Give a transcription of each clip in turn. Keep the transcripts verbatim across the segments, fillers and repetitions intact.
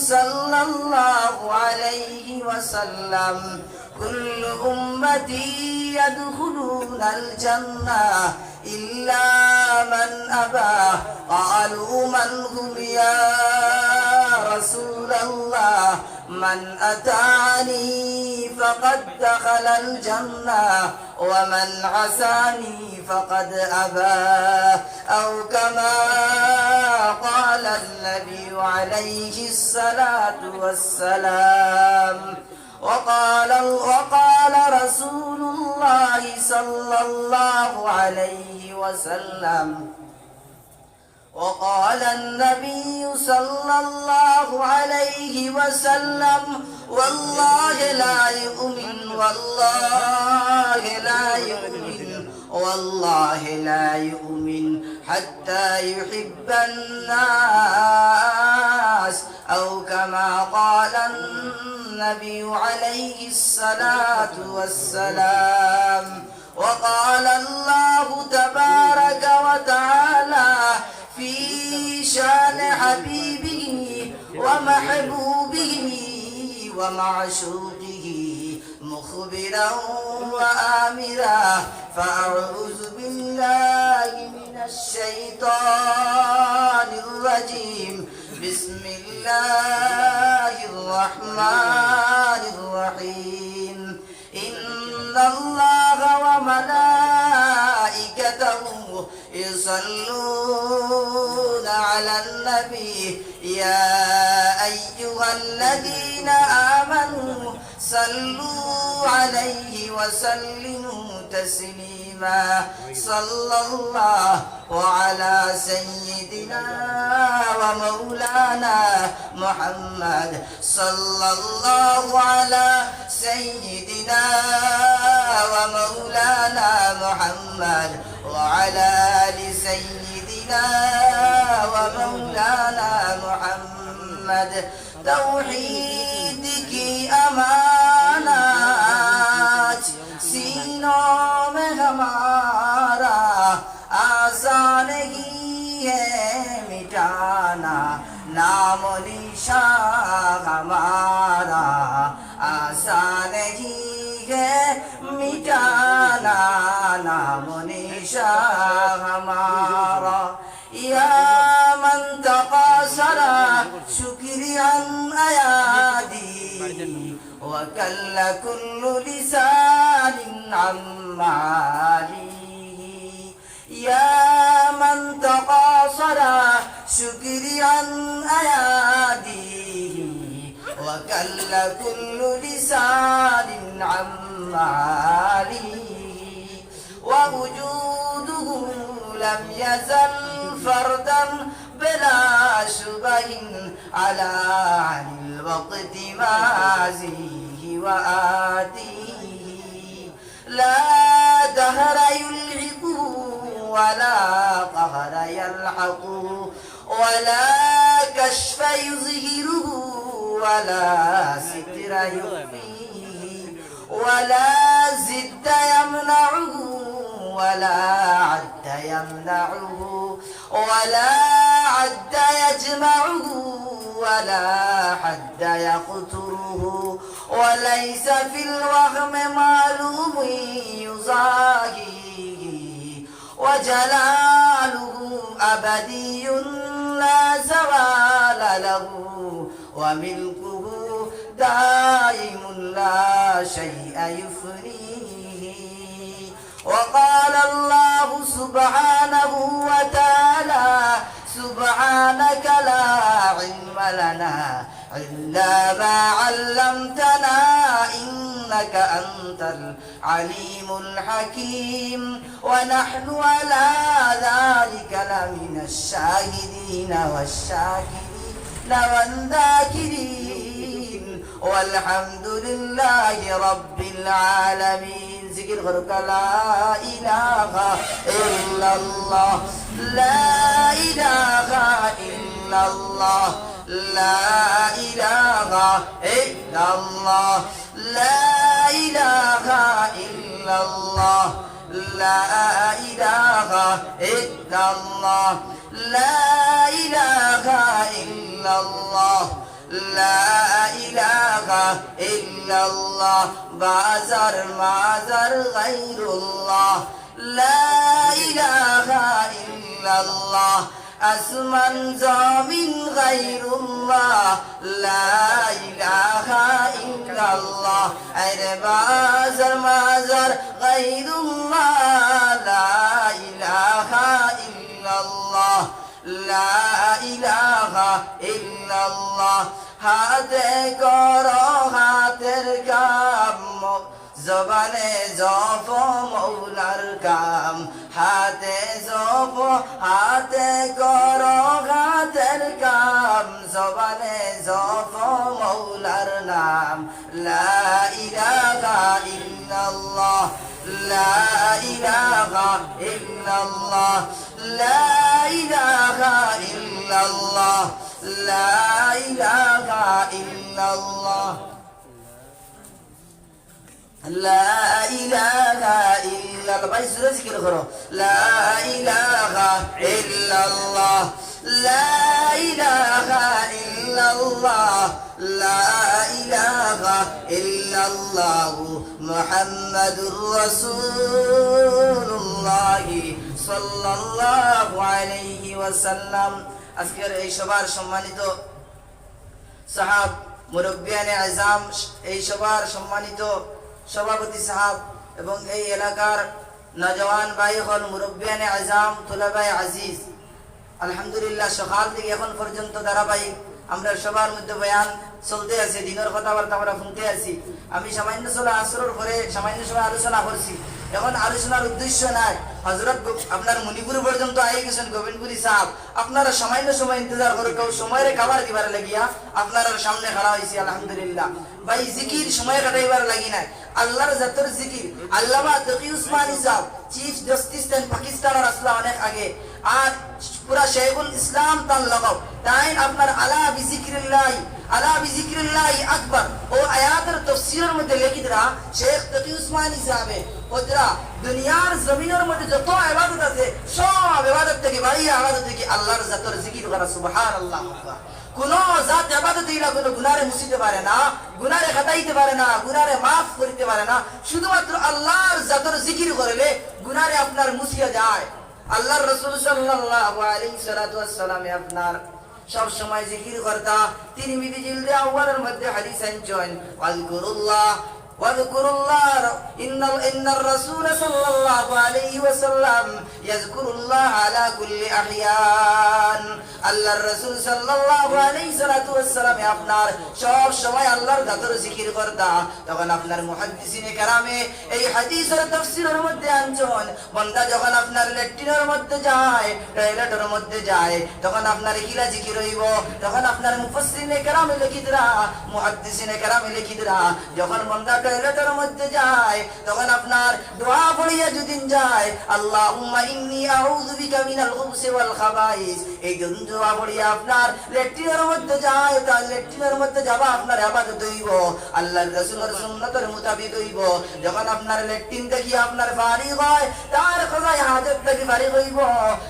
صلى الله عليه وسلم: كل أمتي يدخلون الجنة إلا من أبى. قالوا: من هم يا رسول الله؟ من أطاعني فقد دخل الجنة ومن عصاني فقد أبى، أو كما قال النبي عليه الصلاة والسلام. وقال، وقال رسول الله صلى الله عليه وسلم، وقال النبي صلى الله عليه وسلم: والله لا يؤمن، والله لا يؤمن، والله لا يؤمن حتى يحب الناس، أو كما قال النبي عليه الصلاة والسلام. وقال الله تبارك وتعالى في شان حبيبه ومحبوبه ومعشوقه مخبرا وآمرا: فأعوذ بالله من الشيطان الرجيم. بسم الله الرحمن الرحيم. إن الله وملائكته يصلون على النبي، يا أيها الذين آمنوا صلوا عليه وسلموا تسليما. صلى الله وعلى سيدنا ومولانا محمد، صلى الله على سيدنا ومولانا محمد، وعلى آل سيدنا ومولانا محمد۔ توحید کی امانت سینوں میں ہمارا، آسان ہی ہے مٹانا نام و نشان ہمارا، آسان ہی ہے مٹانا نام و نشان ہمارا۔ يا من تقاصر شكري عن أياديه، وكل كل لسان عن معاليه. يا من تقاصر شكري عن أياديه، وكل كل لسان عن معاليه. ووجوده لم يزل فردا بلا شبه على عن الوقت ماضيه وآتيه. لا دهر يلحقه ولا قهر يلحقه، ولا كشف يظهره، ولا ستر يخفيه، ولا ضد يمنعه، ولا عد يمنعه، ولا عد يجمعه، ولا حد يقطره، وليس في الوهم معلوم يضاهيه، وجلاله أبدي لا زوال له، وملكه دائم لا شيء يفنيه. وقال الله سبحانه وتعالى: سبحانك لا علم لنا إلا ما علمتنا إنك أنت العليم الحكيم. ونحن على ذلك لمن الشاهدين والشاكرين والذاكرين والحمد لله رب العالمين. জিকির করো, لا إله إلا الله، لا إله إلا الله، لا إله إلا الله، لا إله إلا الله، لا إله إلا الله، لا إله إلا الله، لا إله إلا الله، বাজার মাজার গায়রুল্লাহ। لا إله إلا الله، আসমান জমিন গায়রুল্লাহ। لا إله إلا الله، আরে বাজার মাজার গায়রুল্লাহ। لا إله إلا الله، لا إله إلا الله। হাতে করো হাতের কাম, জবানে জপো মৌলার কাম। হাতে জপো, হাতে করো হাতের কাম, জবানে জপো মৌলার নাম। لا إله إلا الله، لا إله إلا الله، لا إله إلا الله، لا إله إلا الله، لا إله إلا الله। ভাই, জোরে জিকির করো। لا إله إلا الله، لا إله إلا الله، لا إله إلا الله، محمد رسول الله صلى الله عليه وسلم। আজকের এই সভার সম্মানিত সাহাব, মুরব্বিয়ানে আজাম, এই সভার সম্মানিত সভাপতি সাহাব এবং এই এলাকার নওজোয়ান ভাই অকল, মুরব্বিয়ানে আজাম, তুলাবায়ে আজিজ, আলহামদুলিল্লাহ, সকাল থাকি এখন পর্যন্ত ধারাবাহিক আমরার সভার মধ্যে বয়ান চলতে আছে, দিনর কথাবার্তা আমরা হুনতে আছি। আমি সামান্য চলা আসরর পরে সামান্য সময় আলোচনা করছি। এখন আলোচনার উদ্দেশ্য নাই, হযরত গো-, আপনার মণিপুর পর্যন্ত আই গেছেন গোবিন্দপুরী সাহাব। আপনারা সামান্য সময় ইন্তজার করউক্কা, কেউ সময়রে খাবার দিবার লাগিয়া আপনারার সামনে খাড়া অইছি, আলহামদুলিল্লাহ। ভাই, জিকির সময় কাটাইবার লাগি নায়, আল্লাহর জাতর জিকির। আল্লামা তকি উসমানী সাহেব, চিফ জাস্টিস ছিলেন পাকিস্তানর, আছলা অনেক আগে, আর পুরা শেখুল ইসলাম তান লকব। তাইন আপনার আলা বিজিকিরিল্লাহি, আলা বিজিকিরিল্লাহি আকবার, অউ আয়াতর তফসিরর মধ্যে লেখি দিরা, শেখ তকি উসমানী সাহেবে, অউ দিরা দুনিয়ার জমিনর মধ্যে যত ইবাদত আছে, সব ইবাদত থাকি বাড়িয়া ইবাদত অইলো আল্লাহর জাতর জিকির করা। সুবহানাল্লাহ। কুনু জাত ইবাদত অইলা কুনু গুনারে মুছিতে পারে না, গুনারে কাটাইতে পারে না, গুনারে মাফ করিতে পারে না। শুধুমাত্র আল্লাহর জাতর জিকির করলে গুনারে আপনার মুছিয়া যায়। আল্লাহর রাসূল সাল্লাল্লাহু আলাইহি সাল্লাতু ওয়াসসালামে আপনার সব সময় জিকির করতা। তিরমিজি জিলদে আউয়ালর মধ্যে হাদিস আনছইন, "ওয়াজকুরুল্লাহ, ওয়াজকুরুল্লাহ, ইন্নাল, ইন্নার রাসূল সাল্লাল্লাহু আলাইহি ওয়াসাল্লাম ইয়াজকুরুল্লাহ আলা কুল্লি আহইয়ান।" আল্লাহর রাসূল সাল্লাল্লাহু আলাইহি সাল্লাতু ওয়াসসালামে আপনার সব সময় আল্লাহর জাতর জিকির করতা। তখন আপনার মুহাদ্দিসিনে কেরামে এই হাদিসর তফসিরর মধ্যে আনছইন, বন্দা যখন আপনার লেট্রিনর মধ্যে যায়, টয়লেটর মধ্যে যায়, তখন আপনার কিলা জিকির অইবো? তখন আপনার মুফাসসিরিনে কেরামে লেখি দিরা, মুহাদ্দিসিনে কেরামে লেখি দিরা, যখন বন্দা টয়লেটর মধ্যে যায়, তখন আপনার দোয়া পড়িয়া যুদিন যায়, "আল্লাহুম্মা ইন্নী আউযু বিকা মিনাল খুবুসি ওয়াল খাবাইস।" এই যুদিন দোয়া পড়িয়া আপনার লেট্রিনর মধ্যে যায়, তার লেট্রিনর মধ্যে যাওয়া আপনার ইবাদত অইবো, আল্লাহর রাসূলর সুন্নতর মুতাবিক অইবো। যখন আপনার লেট্রিন থাকি আপনার ফারিগ অয়, তার কাযায়ে হাজত থাকি ফারিগ অইবো,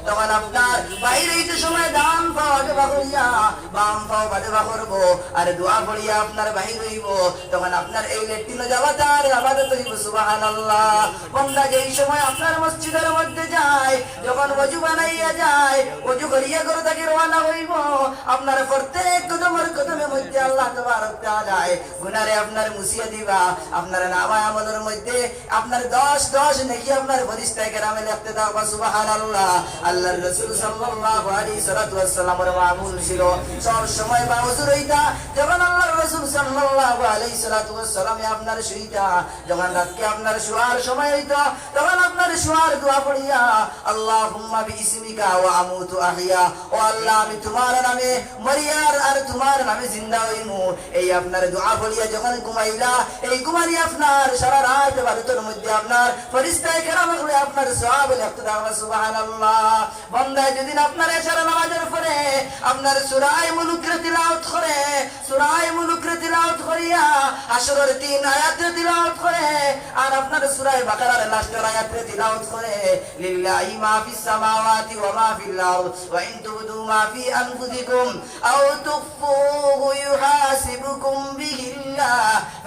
তখন আপনার বাইর অইতে সময় ডান পাও আগে বাকরিয়া, বাম পাও বাদে বাকরবো, আর দোয়া পড়িয়া আপনার বাইর অইবো, তখন আপনার এই লেট্রিনো যাওয়া তার ইবাদত অইবো। সুবহানাল্লাহ। বন্দা যেই সময় আপনার মসজিদর মধ্যে যায়, যখন ওযু বানাইয়া যায়, ওযু করিয়া ঘর থাকি রওয়ানা অইবো, আপনার প্রত্যেক কদমর কদমর মধ্যে আল্লাহ তাবারক তাআলায় গুনারে আপনার মুছিয়া দিবা, আপনার নামায়ে আমলর মধ্যে আপনার দশ দশ নেকি আপনার ফিরিস্তায়ে কেরামে লেখতে থাকবা। সুবহানাল্লাহ। আল্লাহর রাসূল সাল্লাল্লাহু আলাইহি সাল্লাতু ওয়াসসালামর মামুল ছিল, সব সময় বাউজু রইতা। যখন আল্লাহর রাসূল সাল্লাল্লাহু আলাইহি সাল্লাতু ওয়াসসালামে আপনার শুইতা, যখন রাতকে আপনার শুয়ার সময় অইতো, তখন আপনার শুয়ার দোয়া পড়িয়া, "আল্লাহুম্মা বিইসমিকা ওয়া আমুতু আহইয়া", ও আল্লাহ, আমি তুমার নামে মরিয়ার আর তুমার নামে জিন্দা অইমু। এই আপনার দোয়া পড়িয়া যখন ঘুমাইলা, এই ঘুমানি আপনার সারা রাত ইবাদতর মধ্যে আপনার ফিরিস্তায়ে কেরাম অকলে আপনার সওয়াব লেখতে থাকবা। সুবহানাল্লাহ। বন্দায় যুদিন আপনার এশার নামাজর পরে আপনার সূরায়ে মুলুকরে তিলাওয়াত করে, সূরায়ে মুলুকরে তিলাওয়াত করিয়া হাশরর তিন আয়াতরে তিলাওয়াত করে, আর আপনার সূরায়ে বাকারার লাস্টর আয়াতরে তিলাওয়াত করে, "লিল্লাহি মা ফিস সামাওয়াতি ওয়া মা ফিল আরদ, ওয়া ইন তুবদু মা ফি আনফুসিকুম আও তুখফুহু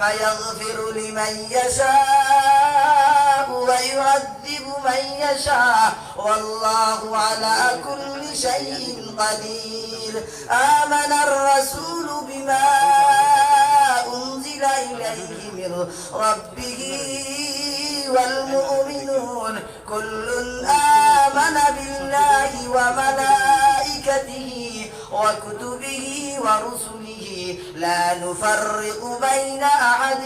فيغفر لمن يشاء ويعذب من يشاء والله على كل شيء قدير. آمن الرسول بما أنزل إليه من ربه والمؤمنون كل آمن بالله وملائكته وكتبه ورسله لا نفرق بين أحد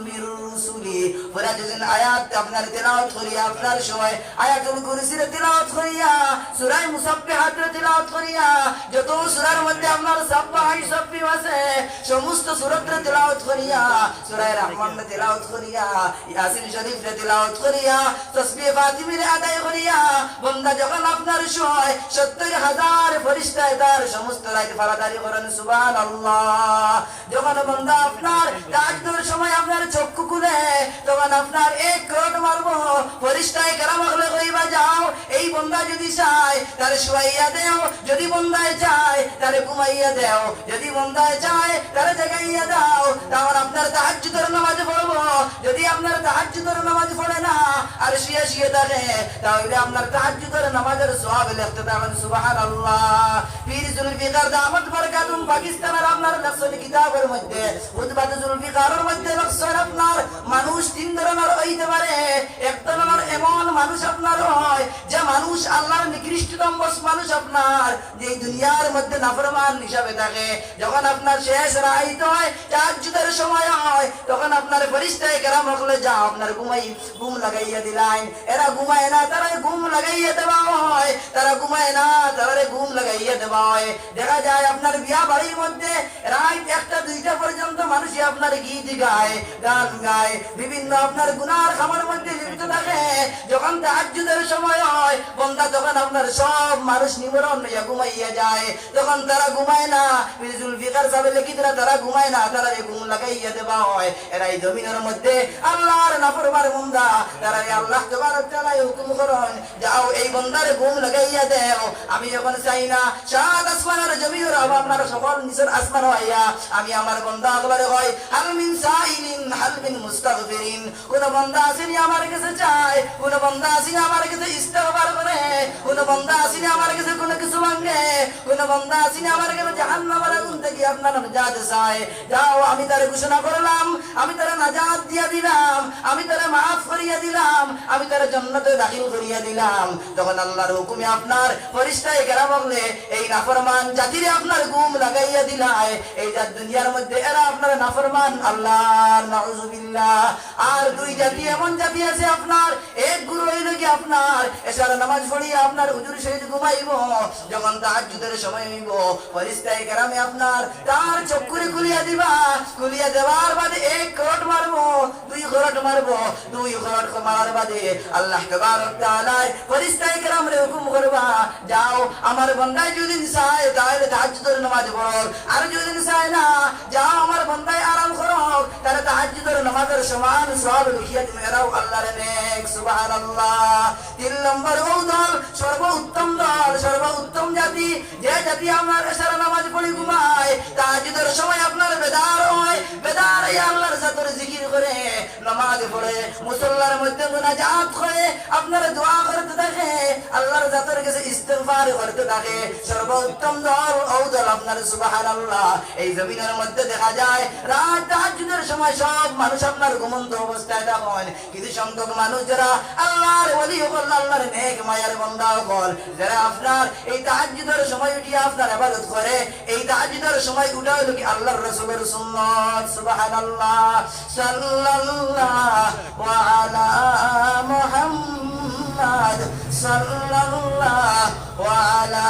من رسله. পুরা দুজন আয়াত আপনার তেলাওয়াত করিয়া, আপনার সময় আয়াতুল কুরসিরে তেলাওয়াত করিয়া, সূরা মুসাব্বিহাতরে তেলাওয়াত করিয়া, যত সূরার মধ্যে আপনার সাব্বাহা ইউসাব্বিহু আছে, সমস্ত সূরাতরে তেলাওয়াত করিয়া, সূরা রহমানরে তেলাওয়াত করিয়া, ইয়াসিন শরীফরে তেলাওয়াত করিয়া, তসবিহ ফাতিমিরে আদায় করিয়া, বন্দা যখন আপনার সময় সত্তর হাজার ফেরেশতায় তার সমস্ত রাইত ফারাদারি করেন, সুবহানাল্লাহ। যখন বন্দা আপনার তাহাজ্জুদর সময় আপনার চক্ষু খুলে, তখন আপনার এক করোট মারবো, ফেরেশতায় কেরাম অকলে কইবা, "যাও, এই বন্দা যদি চায়, তারে শুয়াইয়া দেও, যদি বন্দায় চায়, তারে ঘুমাইয়া দেও, যদি বন্দায় চায়, তারে জাগাইয়া দাও।" তখন আপনার তাহাজ্জুদর নামাজ পড়বো, যদি আপনার তাহাজ্জুদর নামাজ পড়ে না, আর শুয়ে শুয়ে থাকে, তাহলে আপনার তাহাজ্জুদর নামাজর সওয়াব লেখতে থাকেন, সুবহানাল্লাহ। পীর জুলফিকার দামাত বারকাতুহুম পাকিস্তানর আপনার লেখছইন কিতাবর মধ্যে, খুতবাতে জুলফিকারর মধ্যে লেখছইন আপনার মানুষ তিন ধরনর অইতে পারে। এক ধরনর এমন মানুষ আপনার অয়, যে মানুষ আল্লাহর নিকৃষ্টতম মানুষ আপনার, যে দুনিয়ার মধ্যে নাফরমান হিসাবে থাকে। যখন আপনার শেষ রাইত অয়, তাহাজ্জুদর সময় অয়, তখন আপনার ফেরেশতায় কেরাম অকলে যা আপনার ঘুমাই ঘুম লাগাইয়া দিলাইন। এরা ঘুমায় না, তারারে ঘুম লাগাইয়া দেওয়া অয়। তারা ঘুমায় না, তারারে ঘুম লাগাইয়া দেওয়া অয়। দেখা যায় আপনার বিয়া বাড়ির মধ্যে রাইত একটা দুইটা পর্যন্ত মানুষে আপনার গীত গায়, গান গায়, বিভিন্ন আপনার গুনার কামর মধ্যে লিপ্ত থাকে। যখন তাহাজ্জুদর সময় অয়, বন্দা তখন আপনার সব মানুষ নিমরণ অইয়া ঘুমাইয়া যায়। তখন তারা ঘুমায় না। পীর জুলফিকার সাহেবে লেখিতরা, তারা ঘুমায় না, তারারে ঘুম লাগাইয়া দেওয়া অয়। এরা এই জমিনর মধ্যে আল্লাহর নাফরমান বন্দা, তারারে আল্লাহ তাবারক তাআলায় হুকুম করইন, "যাও, এই বন্দারে ঘুম লাগাইয়া দেও।" আমি এখন চাই না, সাত আসমানর জমিনর আবার আপনারা সকল নিচর আসমান অইয়া, আমি আমার বন্দা অকলরে কই, "হাল মিন সাইলিন, হাল মিন মুস্তাগফিরিন।" কুনু বন্দা আছেনি আমার গেছে চায়? কুনু বন্দা আছেনি আমার গেছে ইস্তেগফার করে? কুনু বন্দা আছেনি আমার গেছে কুনু কিছু মাঙ্গে? কুনু বন্দা আছেনি আমার গেছে জাহান্নামর আগুন থাকি আপনার নাজাত চায়? যাও, আমি তারে ঘোষণা করলাম, আমি তারে নাজাত দিয়া দিলাম, আমি তারে মাফ করিয়া দিলাম, আমি তারে জান্নাতে দাখিল করিয়া দিলাম। তখন আল্লাহর হুকুমে আপনার ফেরেশতায় কেরাম অকলে এই নাফরমান জাতিরে আপনার ঘুম লাগাইয়া দিলায়। এই জাত দুনিয়ার মধ্যে এরা আপনার নাফরমান আল্লাহর, নাউজুবিল্লাহ। আর দুই জাতি, এমন জাতি আছে আপনার, এক গুরু অইলো কি আপনার এশার নামাজ পড়িয়া আপনার হুজুর শহীদ ঘুমাইবো, যখন তাহাজ্জুদর সময় অইবো, ফেরেশতায় কেরামে আপনার তার চক্ষুরে খুলিয়া দিবা, খুলিয়া দেওয়ার বাদে এক করোট মারবো, দুই করোট মারবো, দুই করোট মারার বাদে আল্লাহ তাবারক তাআলায় ফেরেশতায় কেরামরে হুকুম করবা, "যাও, আমার বন্দায় যদি চায় তাহলে তাহাজ্জুদর নামাজ পড়ো, আর যদি চায় না, যাও, আমার বন্দায় আরাম করো, তারে তাহাজ্জুদর নামাজর সমান সওয়াব লিখিয়া দিমু।" এরাও আল্লাহর নেক, সুবহানাল্লাহ। তিন নম্বর অউ দল, সর্বোত্তম দল, সর্বোত্তম জাতি, যে জাতি আপনার এশার নামাজ পড়ি ঘুমায়, তাহাজ্জুদর সময় আপনার বেদার অয়, বেদার অইয়া আল্লাহর জাতর জিকির করে, নামাজ পড়ে, মুসল্লার মধ্যে মুনাজাত করে, আপনার দোয়া করতে থাকে, আল্লাহর জাতর গেছে ইস্তেগফার করতে থাকে। সর্বোত্তম দল অউ দল আপনার, সুবহানাল্লাহ। এই জমিনর মধ্যে দেখা যায় রাইত তাহাজ্জুদর সময় সব মানুষ আপনার ঘুমন্ত অবস্থায় থাকইন, কিছু সংখ্যক মানুষ যারা আল্লাহর ওলি অকল, আল্লাহর নেক মায়ার বন্দা অকল, যারা আপনার এই তাহাজ্জুদর সময় উঠিয়া আপনার ইবাদত করে, এই তাহাজ্জুদর সময় উঠা অইলো কি আল্লাহর রাসূলর সুন্নত। সুবহানাল্লাহ। সাল্লাল্লাহু আলা মুহাম্মাদ, সাল্লাল্লাহু আলা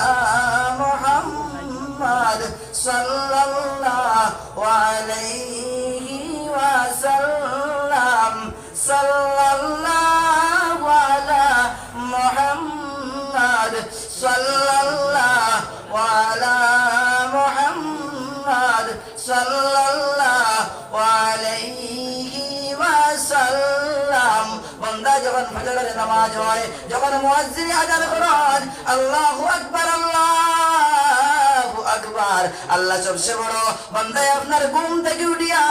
মুহাম্মাদ, সাল্লাল্লাহু আলাইহি ওয়াসাল্লাম। সাল্লাল্লাহু আলা মুহাম্মাদ, সাল্লাল্লাহু আলা মুহাম্মাদ, সাল্লাল্লাহু আলাইহি ওয়াসাল্লাম। বন্দা যখন ফজরের নামাজ অয়, যখন মুয়াজ্জিনে আজান করইন, "আল্লাহু আকবার, আল্লাহু আকবার, আল্লাহ সবচেয়ে বড়। বান্দায় আপনার ঘুম থাকি উঠিয়া,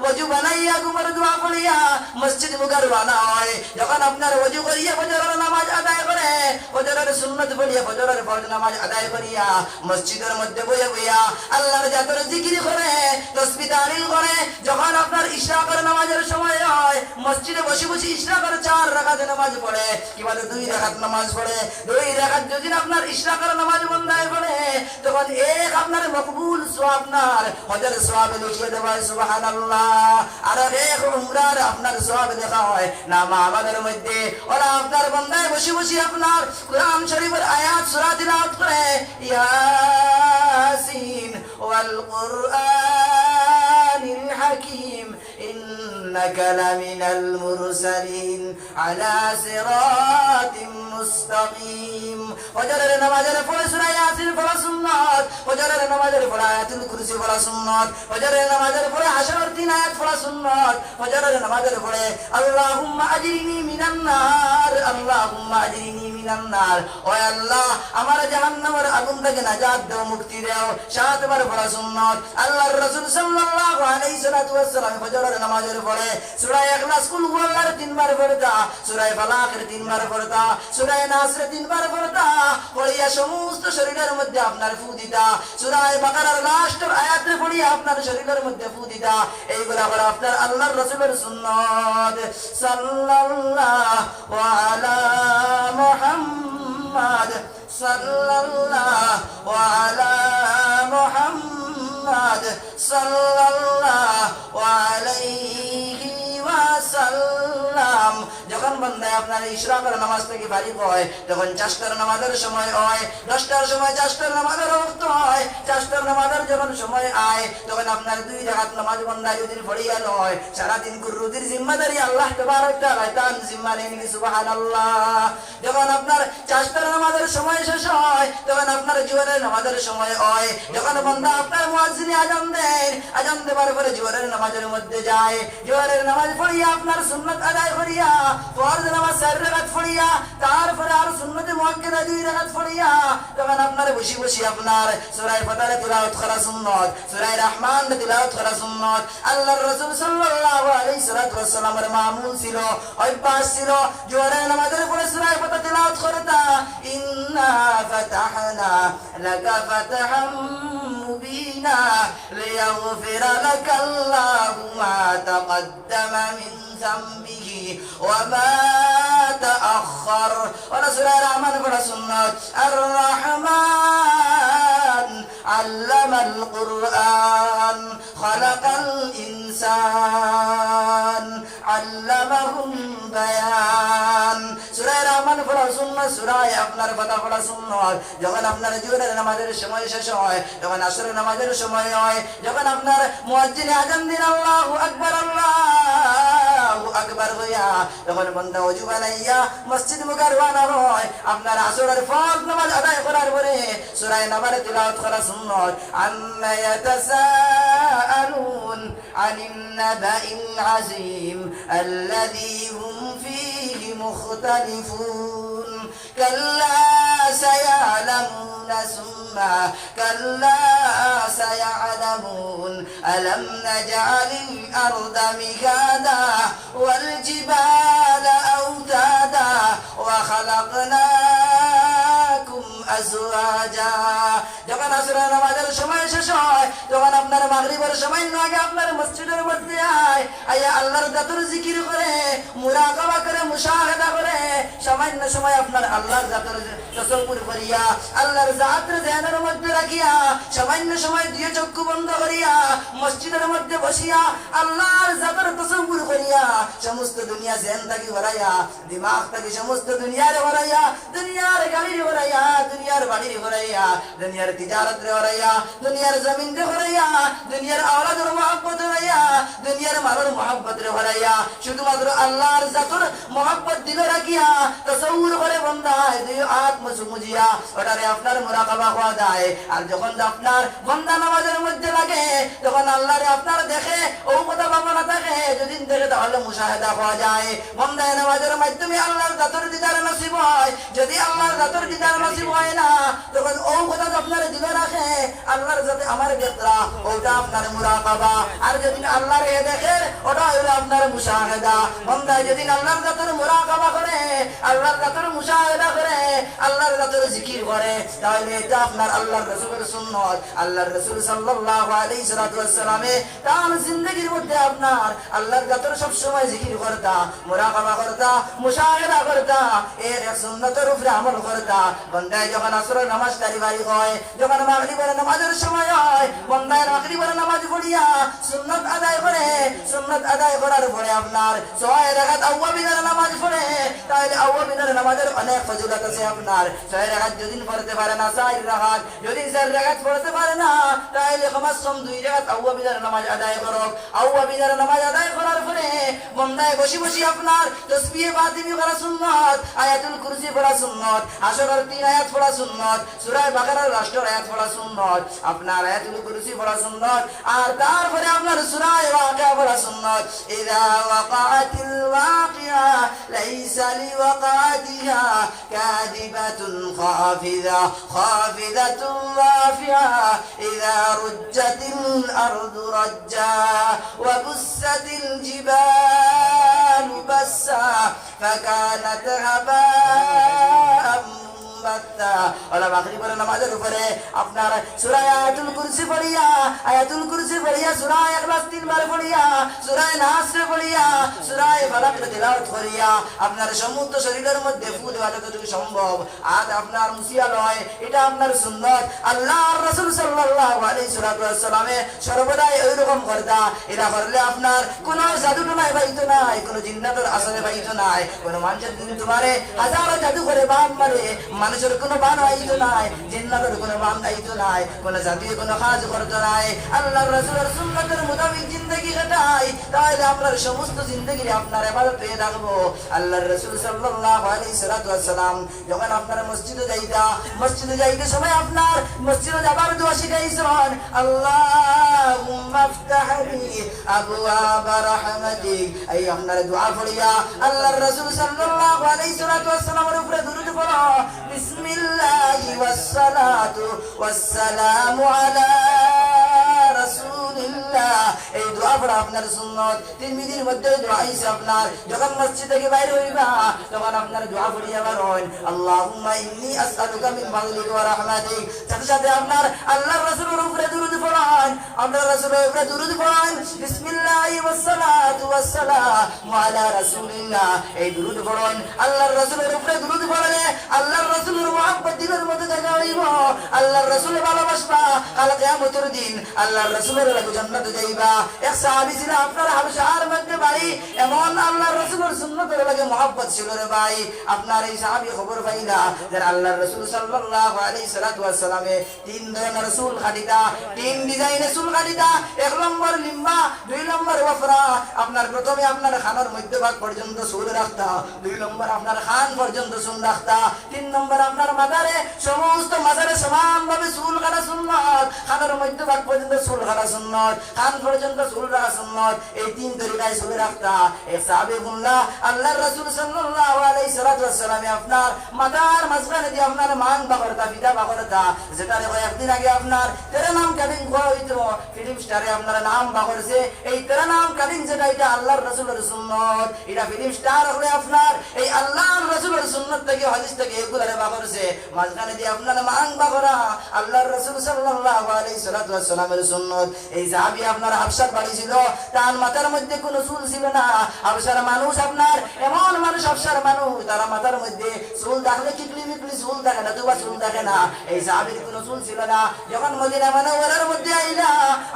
ওযু বানাইয়া, ঘুমর দোয়া পড়িয়া, মসজিদ মুখা রওয়ানা অয়। যখন আপনার ওযু করিয়া ফজরর নামাজ আদায় করে, ফজরর সুন্নত পড়িয়া, ফজরর ফরজ নামাজ আদায় করিয়া, মসজিদর মধ্যে বইয়া বইয়া আল্লাহর জাতর জিকির করে, তসবিহ তাহলিল করে, যখন আপনার ইশরাকর নামাজর সময় অয়, মসজিদে বসি বসি ইশরাকর চার রাকাত নামাজ পড়ে, কিবা দুই রাকাত নামাজ পড়ে, দুই রাকাত যদি আপনার ইশরাকর নামাজ বান্দায় পড়ে, তখন এক আপনার মকবুল সওয়াব আপনার হজর সওয়াবে লিখিয়া দেওয়া অয়, সুবহানাল্লাহ। আর এক উমরার আপনার সওয়াব লেখা অয় নামা আমলর মধ্যে। অলা আপনার বান্দায় বসি বসি আপনার কোরআন শরীফর আয়াত সূরা তিলাওয়াত করে, ইয়াসিন ওয়াল কুরআনিল হাকিম, ইন্নাকা লামিনাল মুরসালিন আলা সিরাতিম মুস্তাকিম। ফজরের নামাজের পরে সূরা ইয়াসিন পড়া সুন্নত, ফজরের নামাজের পরে আয়াতুল কুরসি পড়া সুন্নত, ফজরের নামাজের পরে হাশরর তিন আয়াত পড়া সুন্নত, ফজরের নামাজের পরে আল্লাহুম্মা আজরিনি মিনান নার, আল্লাহুম্মা আজরিনি মিনান নার। ও আল্লাহ, আমারে জাহান্নামের আগুন থাকি নাজাত দেও, মুক্তি দেও। সাতবার পড়া সুন্নত। আল্লাহর রাসূল সাল্লাল্লাহু আলাইহি সাল্লাতু ওয়াসসালাম ফজরের নামাজের পরে সূরা ইখলাস, কুল হুয়াল্লাহর তিনবার পড়তা, সূরা ফালাকের তিনবার পড়তা, সূরা নাসরে তিনবার পড়তা, পড়িয়া সমস্ত শরীরের মধ্যে আপনার ফু দিতা, সূরা বাকারার লাস্টর আয়াতরে পড়িয়া আপনার শরীরের মধ্যে ফু দিতা। এইগুলা অইলো আপনার আল্লাহর রাসূলের সুন্নত। সাল্লাল্লাহু আলা মুহাম্মাদ, সাল্লাল্লাহু আলা মুহাম্মাদ, সাল্লাল্লাহু আলাইহি ওয়াসাল্লাম। যখন বান্দায় আপনার ইশরাকর নামাজ থাকি ফারিগ অয়, তখন চারটার নামাজের সময় অয়, দশটার সময় চারটার নামাজের ওয়াক্ত অয়, চারটার নামাজের যখন সময় আয়, তখন আপনার দুই রাকাত নামাজ বান্দায় যদি পড়িয়া লয়, সারাদিন কুর রুজির জিম্মাদারি আল্লাহ তাবারক তাআলায় তান জিম্মা নেইন নি, সুবহানাল্লাহ। যখন আপনার চারটার নামাজের সময় শেষ অয়, তখন আপনার জোহরের নামাজের সময় অয়। যখন বান্দা আপনার মুয়াজ্জিনে আজান দেইন, আজান দেওয়ার পরে জোহরের নামাজের মধ্যে যায়, জোহরের নামাজ পড়িয়া আপনার সুন্নত আদায় করিয়া, ফরজ নামাজ চার রাকাত পড়িয়া, তারপরে আর সুন্নতে মুআক্কাদা দুই রাকাত পড়িয়া, তখন আপনার বসি বসি আপনার সূরা ফাতারে তিলাওয়াত করা সুন্নত, সূরা রহমান তিলাওয়াত করা সুন্নত। আল্লাহর রাসূল সাল্লাল্লাহু আলাইহি সাল্লাতু ওয়াসসালামের মামুল ছিল, অভ্যাস ছিল, জোহরের নামাজের পরে সূরা ফাতার তিলাওয়াত করতা, ইন্না ফাতাহনা লাকা ফাতহাম মুবিনা, লিয়াগফিরা লাকাল্লাহু মা তাকাদ্দামা মিন যামবিহি ওয়া মা তাআখার। অলা সূরা রহমান পড়া সুন্নত। আর রহমান আল্লামাল কুরআন, খালাকাল ইনসান, আল্লামাহুল বায়ান। সূরা রহমান পড়া সুন্নত, সূরা আপনার ফাতাহ পড়া সুন্নত। যখন আপনার জোহরের নামাজের সময় শেষ অয়, তখন আসরের নামাজের সময় অয়, যখন আপনার মুয়াজ্জিনে আজান দেইন, আল্লাহু আকবার, আল্লাহু আকবার কইয়া, তখন বান্দা ওযু বানাইয়া মসজিদ মুখা রওয়ানা অয়। আপনার আসরের ফরজ নামাজ আদায় করার পরে সূরা নাবারে তিলাওয়াত করা সুন্নত। আম্মা ইয়াতাসাআলুন আনিন নাবাইল আযীম আল্লাযী হুম ফীহি মুখতালিফুন। কাল্লা সায়ালামুনা সুম্মা কাল্লা সায়ালামুন। আলাম নাজআলিল আরদা মিহাদা ওয়াল জিবালা আওতাদা ওয়া খালাকনাকুম আজওয়াজা। যখন আসরের নামাজের সময় শেষ অয়, তখন আপনার মাগরিবের সামান্য আগে আপনার মসজিদের মধ্যে আয়, আইয়া আল্লাহর জাতর জিকির করে, মুরাকাবা করে, মুশাহাদা করে, সামান্য সময় আপনার আল্লাহর জাতর তসব্বুর করিয়া, আল্লাহর জাতরে জেহেনের মধ্যে রাখিয়া, সামান্য সময় দুই চক্ষু বন্ধ করিয়া, মসজিদের মধ্যে বসিয়া আল্লাহর জাতর তসব্বুর করিয়া, সমস্ত দুনিয়া জেহেন থাকি হরাইয়া, দিমাগ থাকি সমস্ত দুনিয়ারে হরাইয়া, দুনিয়ার গাড়িরে হরাইয়া, দুনিয়ার বাড়িরে হরাইয়া, দুনিয়ার তিজারতরে হরাইয়া, দুনিয়ার জমিনরে হরাইয়া, দুনিয়ার আওলাদর মহব্বত হারাইয়া, দুনিয়ার মালর মহব্বতরে হারাইয়া, শুধুমাত্র আল্লাহর জাতর মহব্বত দিলো রাখিয়া, তাসাউর করে বন্দায় দুই আত মুছু মুজিয়া, ওটারে আপনার মুরাকাবা কওয়া যায়। আর যখন আপনার বন্দা নামাজর মধ্যে লাগে, তখন আল্লাহরে আপনার দেখে, অউ কথা ভাবনা থাকে, যদি দেখে তাহলে মুশাহেদা কওয়া যায়। বন্দায় নামাজর মাধ্যমে আল্লাহর জাতর দিদার নসিব হয়। যদি আল্লাহর জাতর দিদার নসিব হয় না, তখন অউ কথা আপনার দিলো রাখে, আল্লাহর জাতে আমারে দেখরা, ওটা আপনার মুরাকাবা। আর যদি আল্লাহরে দেখে, ওটা হইলো আপনার মুশাহেদা। বন্দায় যদি আল্লাহর জাতর মুরাকাবা করে, আল্লাহর জাতর মুশাহেদা করে, আল্লাহর জাতর জিকির করে, তাহলে এটা আপনার আল্লাহর রাসূলের সুন্নত। আল্লাহর রাসূল সাল্লাল্লাহু আলাইহি সাল্লাতু ওয়াসসালামে তার জিন্দেগির মধ্যে আপনার আল্লাহর জাতর সবসময় জিকির করতা, মুরাকাবা করতা, মুশাহেদা করতা, এর এক সুন্নতর উপরে আমল করতা। বন্দায় যখন আসরর নামাজ তাড়াতাড়ি হয়, যখন মাগরিবর নামাজর সময় হয়, বন্দায় মাগরিবর নামাজ পড়িয়া সুন্নত আদায় করে, সুন্নত আদায় করার পরে আপনার ছয় রাকাত আওয়াবিনের নামাজ পড়ে, তাহলে আওয়াবিনের নামাজের অনেক ফজিলত আছে আপনার। ছয় রাকাত যদি পড়তে পারে না, চার রাকাত, যদি চার রাকাত পড়তে পারে না, তাহলে কমসে কম দুই রাকাত আওয়াবিনের নামাজ আদায় করো। আওয়াবিনের নামাজ আদায় করার পরে বন্দায় বসি বসি আপনার তসবিহে ফাতিমি করা সুন্নত, আয়াতুল কুরসি পড়া সুন্নত, হাশরর তিন আয়াত পড়া সুন্নত, সূরা বাকারার লাস্টর আয়াত পড়া সুন্নত, আপনার আয়াতুল কুরসি পড়া সুন্নত, আর তারপরে আপনার সূরা ওয়াকিয়া পড়া সুন্নত। إذا وقعت الواقعة ليس لوقعتها كاذبة خافضة، خافضة رافعة، إذا رجت الأرض رجا، وبست الجبال بسا، فكانت هباء منبثا। ওলা মাগরিবর নামাজর উপরে আপনার সূরা আয়াতুল কুরসি পড়িয়া, আয়াতুল কুরসি পড়িয়া, সূরা ইখলাস তিনবার পড়িয়া, সূরা নাসরে পড়িয়া, সূরা ফালাকরে তিলাওয়াত করিয়া, আপনার সমস্ত শরীরের মধ্যে ফু দেওয়া যতটুকু সম্ভব, আর আপনার মুছিয়া লয়, এটা আপনার সুন্নত। আল্লাহর রাসূল সাল্লাল্লাহু আলাইহি সাল্লাতু ওয়াসসালামে সর্বদাই ওই রকম করতা। এটা করলে আপনার কোনো জাদু টোনায় পাইতো নায়, কোনো জিন্নাতর আসরে পাইতো নায়, কোনো মানুষের দিন তোমারে হাজারো জাদু করে বান মারে, মানুষের কোনো বান আইতো নায়, জিন্নাতর কোনো বান আইতো নায়, কোনো জাদুয়ে কোনো কাজ করতো নায়। আল্লাহর রাসূলের সুন্নতের মোতাবেক জিন্দেগি কাটাই, তাহলে আপনার সমস্ত জিন্দেগিরে আপনার ইবাদত হয়ে থাকবো। আল্লাহর রাসূল সাল্লাল্লাহু আলাইহি সাল্লাতু ওয়াসসালাম যখন আপনার মসজিদো যাইতা, মসজিদো যাইতে সময় আপনার মসজিদো যাবার দোয়া শিখাইছন, اللهم افتح لي أبواب رحمتك। এই আপনার দোয়া পড়িয়া আল্লাহর রাসূল সাল্লাল্লাহু আলাইহি সাল্লাতু ওয়াসসালামের উপরে দুরূদ পড়ো, بسم الله والصلاة والسلام على رسول الله। এই দোয়া পড়া আপনার সুন্নত। তিরমিজির মধ্যে দোয়া আইছে আপনার, যখন মসজিদ থেকে বাইরে হইবা, তখন আপনার দোয়া পড়িয়া বারইন, اللهم إني أسألك من فضلك ورحمتك। সাথে সাথে আপনার আল্লাহর রাসূলের উপরে দুরূদ পড়ইন, আল্লাহর রাসূলের উপরে দুরূদ পড়ইন, بسم الله والصلاة والسلام على رسول الله। এই দুরূদ পড়ইন, আল্লাহর রাসূলের উপরে দুরূদ পড়লে আল্লাহর রাসূলের মহব্বত দিলের মধ্যে জাগা হইবো, আল্লাহর রাসূলে ভালোবাসবা, কাল কিয়ামতের দিন আল্লাহর রাসূলের লগে জান্নাতে যাইবা। এক সাহাবী ছিল আপনার হাবশার মধ্যে ভাই, এমন আল্লাহর রাসূলের সুন্নতের লগে মহব্বত ছিল রে ভাই। আপনার এই সাহাবী খবর পাইলা যে আল্লাহর রাসূল সাল্লাল্লাহু আলাইহি সাল্লাতু ওয়াসসালামে তিন ধরনের চুল কাটিতা, তিন ডিজাইনে চুল কাটিতা। এক নম্বর লিম্বা, দুই নম্বর ওফরা। আপনার প্রথমে আপনার কানর মধ্যভাগ পর্যন্ত চুল রাখতা, দুই নম্বর আপনার কান পর্যন্ত চুল রাখতা, তিন নম্বর আপনার মাথারে, সমস্ত মাথারে সমানভাবে চুল কাটা সুন্নত, কানর মধ্যভাগ পর্যন্ত চুল কাটা সুন্নত, কান পর্যন্ত চুল রাখা সুন্নত। এই তিন তরিকায় চুল রাখতা। এক সাহাবী বললা, আল্লাহর রাসূল সাল্লাল্লাহু আলাইহি সাল্লাতু ওয়াসসালামে আপনার মাথার মাঝখানে দিয়া আপনার মাং বাগরতা, ফিতা বাগরতা, যেটারে কয়েকদিন আগে আপনার তেরা নাম কাটিং করা হইতো, ফিল্ম স্টারে আপনার নাম বাগরছে, এই তেরা নাম কাটিং যেটা, এটা আল্লাহর রাসূলের সুন্নত। এটা ফিল্ম স্টার হলে আপনার এই আল্লাহর রাসূলের সুন্নত থেকে, হাদিস থেকে এগুলারে বাগরছে। মাঝখানে দিয়া আপনার মাং বাগরা আল্লাহর রাসূল সাল্লাল্লাহু আলাইহি সাল্লাতু ওয়াসসালামের সুন্নত। এই সাহাবী আপনার হাবশার বাড়ি ছিল, তার মাথার মধ্যে কোনো চুল ছিল না। হাবশার মানুষ আপনার এমন মানুষ, হাবশার মানুষ, তারা মাথার মধ্যে চুল থাকলে কিকলি মিকলি চুল থাকে না, তুবা চুল থাকে না। এই সাহাবীর কোনো চুল ছিল না। যখন মদিনা মুনাওয়ারার মধ্যে আইলা,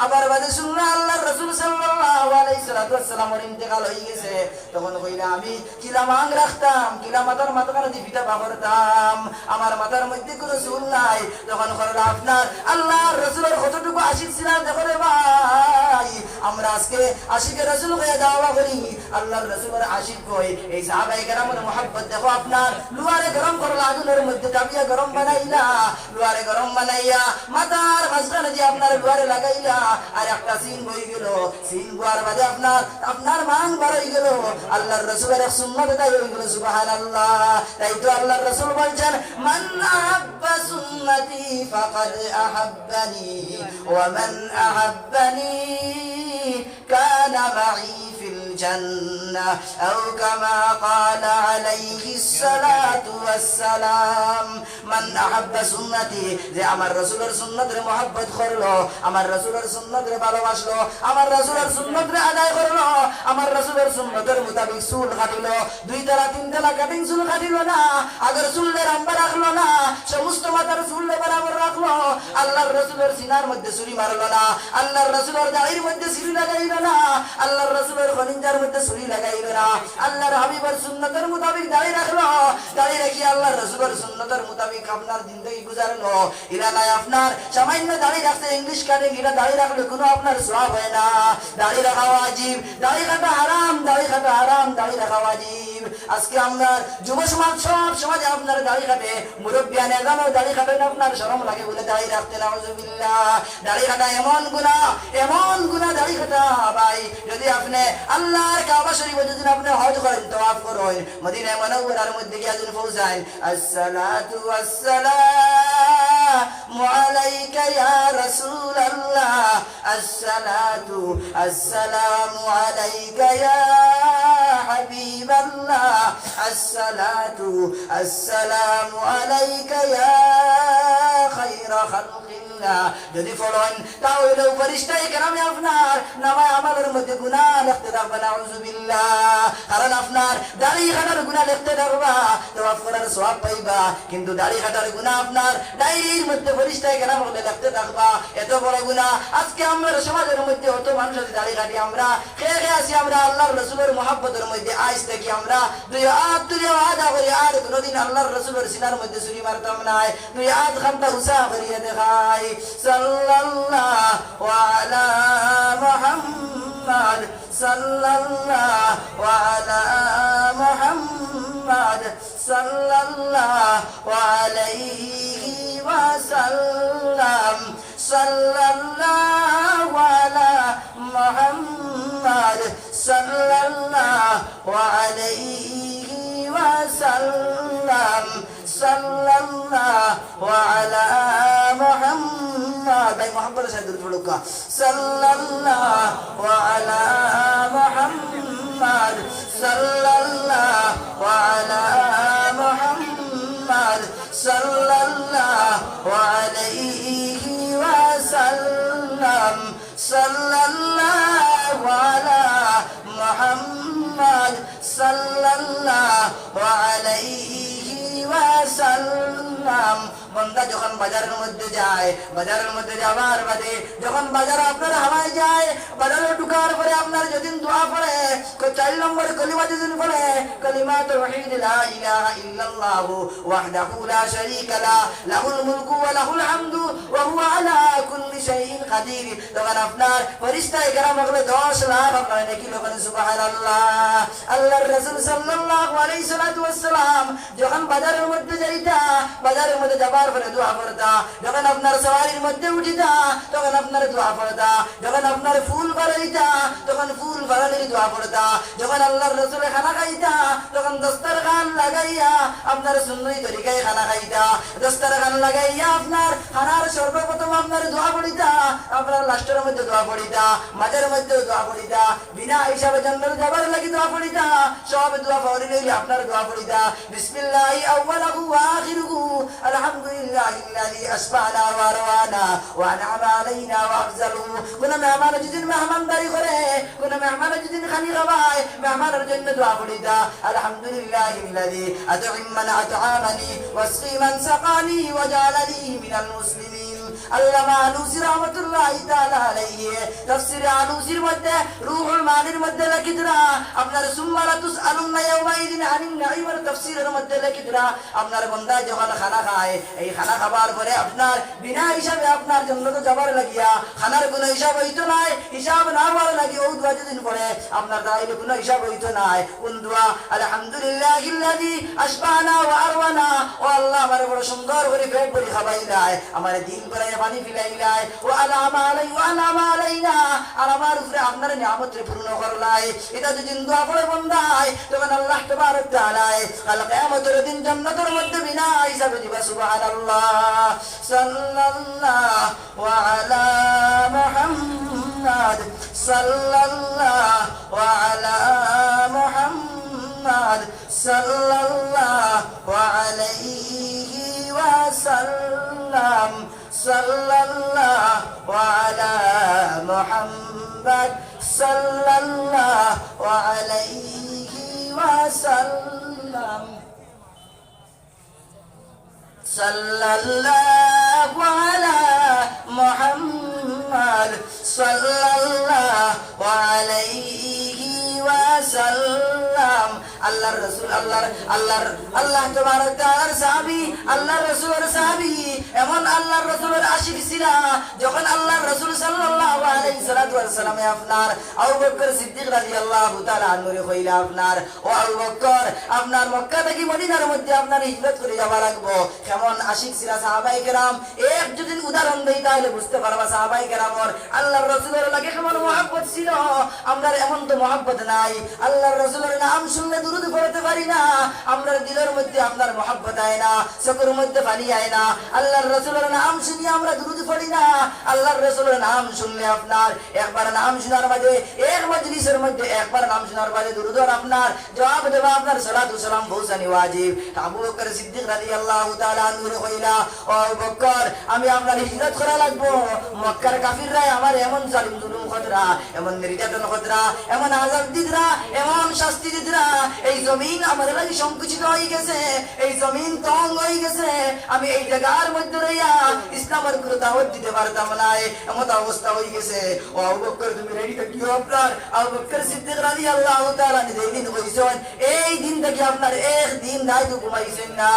আবার বাদে শুনলা আল্লাহর রাসূল সাল্লাল্লাহু আলাইহি সাল্লাতু ওয়াসসালামের ইন্তেকাল হয়ে গেছে, তখন কইলা, আমি কিলা মাং রাখতাম, কিলা মাথার মাঝখানে দি ফিতা বাগরতাম, আমার মাথার মধ্যে কোনো চুল নাই। তখন করলা আপনার আল্লাহর রাসূলের কতটুকু আশিক ছিলাম, দেখো রে বা, আশিকে রসুল কইয়া দাওয়া করি, আল্লাহর রসুলর আশিক কই। এই সাহাবায়ে কেরামর মহব্বত দেখো আপনার, লুয়ারে গরম করলা, আগুনর মধ্যে চাপিয়া গরম বানাইলা, লুয়ারে গরম বানাইয়া মাথার মাঝখানে দিয়া আপনার লুয়ারে লাগাইলা, আর একটা সিন বই গেল। সিন বওয়ার বাদে আপনার, আপনার মান বার অই গেল। আল্লাহর রসুলর এক সুন্নত আদায় অই গেল। সুবহানাল্লাহ। তাই তো আল্লাহর রসুল বলছেন, "মান আহাব্বা সুন্নতি ফাকাদ আহাব্বানি, ওয়া মান আহাব্বানি কানা মাই ফিল জান্নাহ, আও কামা ক্বালা আলাইহিস সালাতু ওয়াস সালাম।" মান আহাব্বা সুন্নতি, যে আমার রসুলর সুন্নতরে মহব্বত করলো, আমার রসুলর সুন্নতরে ভালোবাসলো, আমার রসুলর সুন্নতরে আদায় করলো, আমার রসুলর সুন্নতর মোতাবিক চুল কাটিলো, দুই তালা তিন তালা কাটিং চুল কাটিলো না, আগর চুলরে লম্বা রাখলো না, সমস্ত মাথার চুলরে বরাবর রাখলো, আল্লাহর রসুলর সিনার মধ্যে ছুরি মারলো না, আল্লাহর রসুলর দাড়ির মধ্যে ছুরি লাগাইলো না, আল্লাহর রসুলর কলিজার মধ্যে ছুরি লাগাইলো না, আল্লাহর হাবিবর সুন্নতর মোতাবিক দাড়ি রাখলো, দাড়ি রাখি আল্লাহর রসুলর সুন্নতর মোতাবিক আপনার জিন্দেগি গুজারলো। ইলা নায় আপনার সামান্য দাড়ি রাখছে, ইংলিশ কাটিং, ইলা দাড়ি রাখলে কোনো আপনার সওয়াব হয় না। দাড়ি রাখা ওয়াজিব, দাড়ি কাটা হারাম, দাড়ি কাটা হারাম, দাড়ি রাখা ওয়াজিব। আজকে আমরার যুব সমাজ সব সমাজে আপনার দাড়ি কাটে, মুরব্বিয়ানে এজামও দাড়ি কাটেন, আপনার শরম লাগে বলে দাড়ি রাখতে, নাউজুবিল্লাহ। দাড়ি কাটা এমন গুনাহ, এমন গুনাহ দাড়ি কাটা, ভাই। যদি আপনে আল্লাহর কাবা শরীফে যদি আপনে হজ করেন, তওয়াফ করেন, মদিনা মুনাওয়ারার মধ্যে গিয়া যদি পৌঁছাইন, আসসালাতু ওয়াসসালামু আলাইকা ইয়া রাসূলুল্লাহ, আসসালাতু আসসালামু আলাইকা ইয়া হাবিবাল্লাহ, আসসালাতু আসসালামু আলাইকা ইয়া খায়রা খালকিল্লাহ। যদি পড়েন, তাহলে ফেরেশতায়ে কেরামে আপনার নামায়ে আমলর মধ্যে গুনাহ লেখতে থাকবা, নাউজুবিল্লাহ। কারণ আপনার দাড়ি কাটার গুনাহ লেখতে থাকবা, তওয়াফ করার সওয়াব পাইবা, কিন্তু দাড়ি কাটার গুনাহ আপনার ডায়েরির মধ্যে ফেরেশতায়ে কেরাম অকলে লেখতে থাকবা। এত বড় গুনাহ। আজকে আমরার সমাজর মধ্যে অত মানুষ আছে দাড়ি কাটি আমরা, কে কে আছি আমরা আল্লাহর রসুলর মহব্বতর মধ্যে? আইজ থাকি আমরা দুই আত তুলিয়া ওয়াদা করি, আর কোনোদিন আল্লাহর রসুলর সিনার মধ্যে ছুরি মারতাম নায়। দুই আত খানটা উঁচা করিয়া দেখাই, সাল্লাল্লাহু আলা মুহাম্মদ, সাল্লাল্লাহু আলা মুহাম্মদ, সাল্লাল্লাহু আলাইহি ওয়াসাল্লাম, সাল্লাল্লাহু আলা মুহাম্মদ, সাল্লাল্লাহু আলাইহি ওয়াসাল্লাম, সাল্লাল্লাহু আলা মুহাম্মদ। ভাই, মহব্বতের সাথে দরুদ পড়ুক্কা। সাল্লাল্লাহু আলা মুহাম্মদ, সাল্লাল্লাহু আলা মুহাম্মদ, সাল্লাল্লাহু আলাইহি ওয়াসাল্লাম, সাল্লাল্লাহু আলা মুহাম্মদ, সাল্লাল্লাহু আলাইহি ওয়াসাল্লাম। বন্দা যখন বাজারর মধ্যে যায়, বাজারর মধ্যে যাবার বাদে যখন বাজারো আপনার হামাই যায়, বাজারো ঢুকার পরে আপনার যদি দোয়া পড়ে, ক-, চার নম্বর কলিমা যদি পড়ে, কলিমা তাওহীদ, লা ইলাহা ইল্লাল্লাহু ওয়াহদাহু লা শারীকা লাহ, লাহুল মুলকু ওয়া লাহুল হামদু ওয়া হুয়া আলা কুল্লি শাইইন কাদির। তখন আপনার ফেরেশতায়ে কেরাম অকলে দশ লাখ আপনার নেকি লেখইন, সুবহানাল্লাহ। আল্লাহর রাসূল সাল্লাল্লাহু আলাইহি সাল্লাতু ওয়াসসালাম যখন বাজারর মধ্যে যাইতা, বাজারর মধ্যে যাবার পরে দোয়া পড়তা, যখন আপনার সওয়ারির মধ্যে উঠিতা, তখন আপনার দোয়া পড়তা, যখন আপনার ফুল বানাইতা, তখন ফুল বানানির দোয়া পড়তা, যখন আল্লাহর রাসূলে খানা খাইতা, তখন দস্তরখান লাগাইয়া আপনার সুন্নতি তরিকায় খানা খাইতা, দস্তরখান লাগাইয়া আপনার খানার সর্বপ্রথম আপনার দোয়া পড়িতা, আপনার লাস্টর মধ্যে দোয়া পড়িতা, মাঝের মধ্যেও দোয়া পড়িতা, বিনা হিসাবে জান্নাত যাবার লাগি দোয়া পড়িতা, সব দোয়া পড়ি লইলে আপনার দোয়া পড়িতা, বিসমিল্লাহি আউয়ালুহু ওয়া আখিরুহু, আলহামদুলিল্লাহিল্লাযী আশবা'আনা ওয়া রাওয়ানা ওয়া আন'আমা আলাইনা ওয়া আফজালহু। কোন মেহমান যদি মেহমানদারি করে, কোন মেহমান যদি খানি খাওয়ায়, মেহমানর জন্য দোয়া পড়িতা, আলহামদুলিল্লাহিল্লাযী আত'আম মান আত'আমানি ওয়াসকি মান সাকানি ওয়া জাআলানি মিনাল মুসলিমিন। আল্লামা আলুসি রহমতুল্লাহি তাআলা আলাইহি তাফসিরে আলুসির মধ্যে রুহুল মানির মধ্যে লেখিতরা, আপনার সুম্মা লাতুসআলুন্না ইয়াউমাইযিন আনিন নাঈমর তাফসিরের মধ্যে লেখিতরা, আপনার বন্দায় যখন খানা খায়, এই খানা খাবার পরে আপনার বিনা হিসাবে আপনার জন্নতো যাবার লাগিয়া খানার কুনু হিসাব অইতো নায়। হিসাব না অওয়ার লাগি অউ দোয়া যুদি পড়ে, আপনার তাইলে কুনু হিসাব অইতো নায়। কুন দোয়া? আলহামদুলিল্লাহিল্লাযী আশবা'না ওয়া আরওয়ানা। ও আল্লাহ, আমারে বড় সুন্দর করি পেট ভরি খাবাইলায়, আমারে দিল ভরাইয়া পানি পিলাইলায়। ওয়া আনআমা আলাই-, ওয়া আনআমা আলাইনা, আর আমার উপরে আপনার নিয়ামতরে পূর্ণ করলায়। ইতা যুদি দোয়া পড়ে বন্দায়, তখন আল্লাহ তাবারক তাআলায় কাল কিয়ামতর দিন জন্নতর মধ্যে বিনা হিসাবে দিবা। সুবহানাল্লাহ। সাল্লাল্লাহু আলা মুহাম্মাদ, সাল্লাল্লাহু আলা মুহাম্মাদ, সাল্লাল্লাহু আলাইহি ওয়াসাল্লাম, সাল্লাল্লাহু আলা মুহাম্মাদ, সাল্লাল্লাহু আলাইহি ওয়াসাল্লাম। সাল্লাল্লাহু আলা মুহাম্মাদ, সাল্লাল্লাহু আলাইহি ওয়াসাল্লাম। আল্লাহর রাসূল, আল্লাহর, আল্লাহর, আল্লাহ তাবারক তাআলার সাহাবী, আল্লাহর রাসূলের সাহাবী, এমন আল্লাহর রাসূলের আশিক ছিলা, যখন আল্লাহর রাসূল সাল্লাল্লাহু আলাইহি সাল্লাতু ওয়াস সালামে আপনার আবু বকর সিদ্দিক রাদিয়াল্লাহু তাআলা আনহুরে কইলা আপনার, ও আবু বকর, আপনার মক্কা থাকি মদিনার মধ্যে আপনার হিজরত করি যাওয়া লাগবো। কেমন আশিক ছিলা সাহাবায়ে কেরাম, এক যুদি উদাহরণ দেই তাইলে বুঝতে পারবা সাহাবায়ে কেরামর আল্লাহর রাসূলর লাগি কেমন মহব্বত ছিল। আমরার এমন তো মহব্বত নাই, আল্লাহর রাসূলর নাম শুনলে দুরুদ পড়তে পারি না, আমরার দিলর মধ্যে আপনার মহব্বত আয় না, চকুর মধ্যে পানি আয় না। আল্লাহর রাসূলর নাম শুনিয়া আমরা দুরুদ পড়ি না, আল্লাহর রাসূলর নাম শুনলে আপনার একবার নাম শুনার বাদে, এক মজলিসর মধ্যে একবার নাম শুনার বাদে দুরুদর আপনার জবাব দেওয়া, আপনার সালাতু সালাম পৌঁছানি ওয়াজিব। তা আবু বকর সিদ্দিক রাদিয়াল্লাহু তাআলা আনহুরে কইলা, ও আবু বকর, আমি আপনার হিজরত করা লাগবো। মক্কার কাফিররায় আমারে এমন জালিম জুলুম করতরা, এমন নির্যাতন করতরা, এমন আযাব দিতরা, এমন শাস্তি দিতরা, এই জমিন আমার লাগি সংকুচিত অই গেছে, এই জমিন তং অই গেছে। আমি এই জাগার মধ্যে রইয়া ইসলামর কুনু দাওয়াত দিতে পারতাম নায়, এমন অবস্থা অই গেছে। ও আবু বকর, তুমি রেডি থাকিও আপনার। আবু বকর সিদ্দিক রাদিয়াল্লাহু তাআলা আনহু যেই দিন কইছইন, এই দিন থাকি আপনার এক দিন রাইত ঘুমাইছইন না।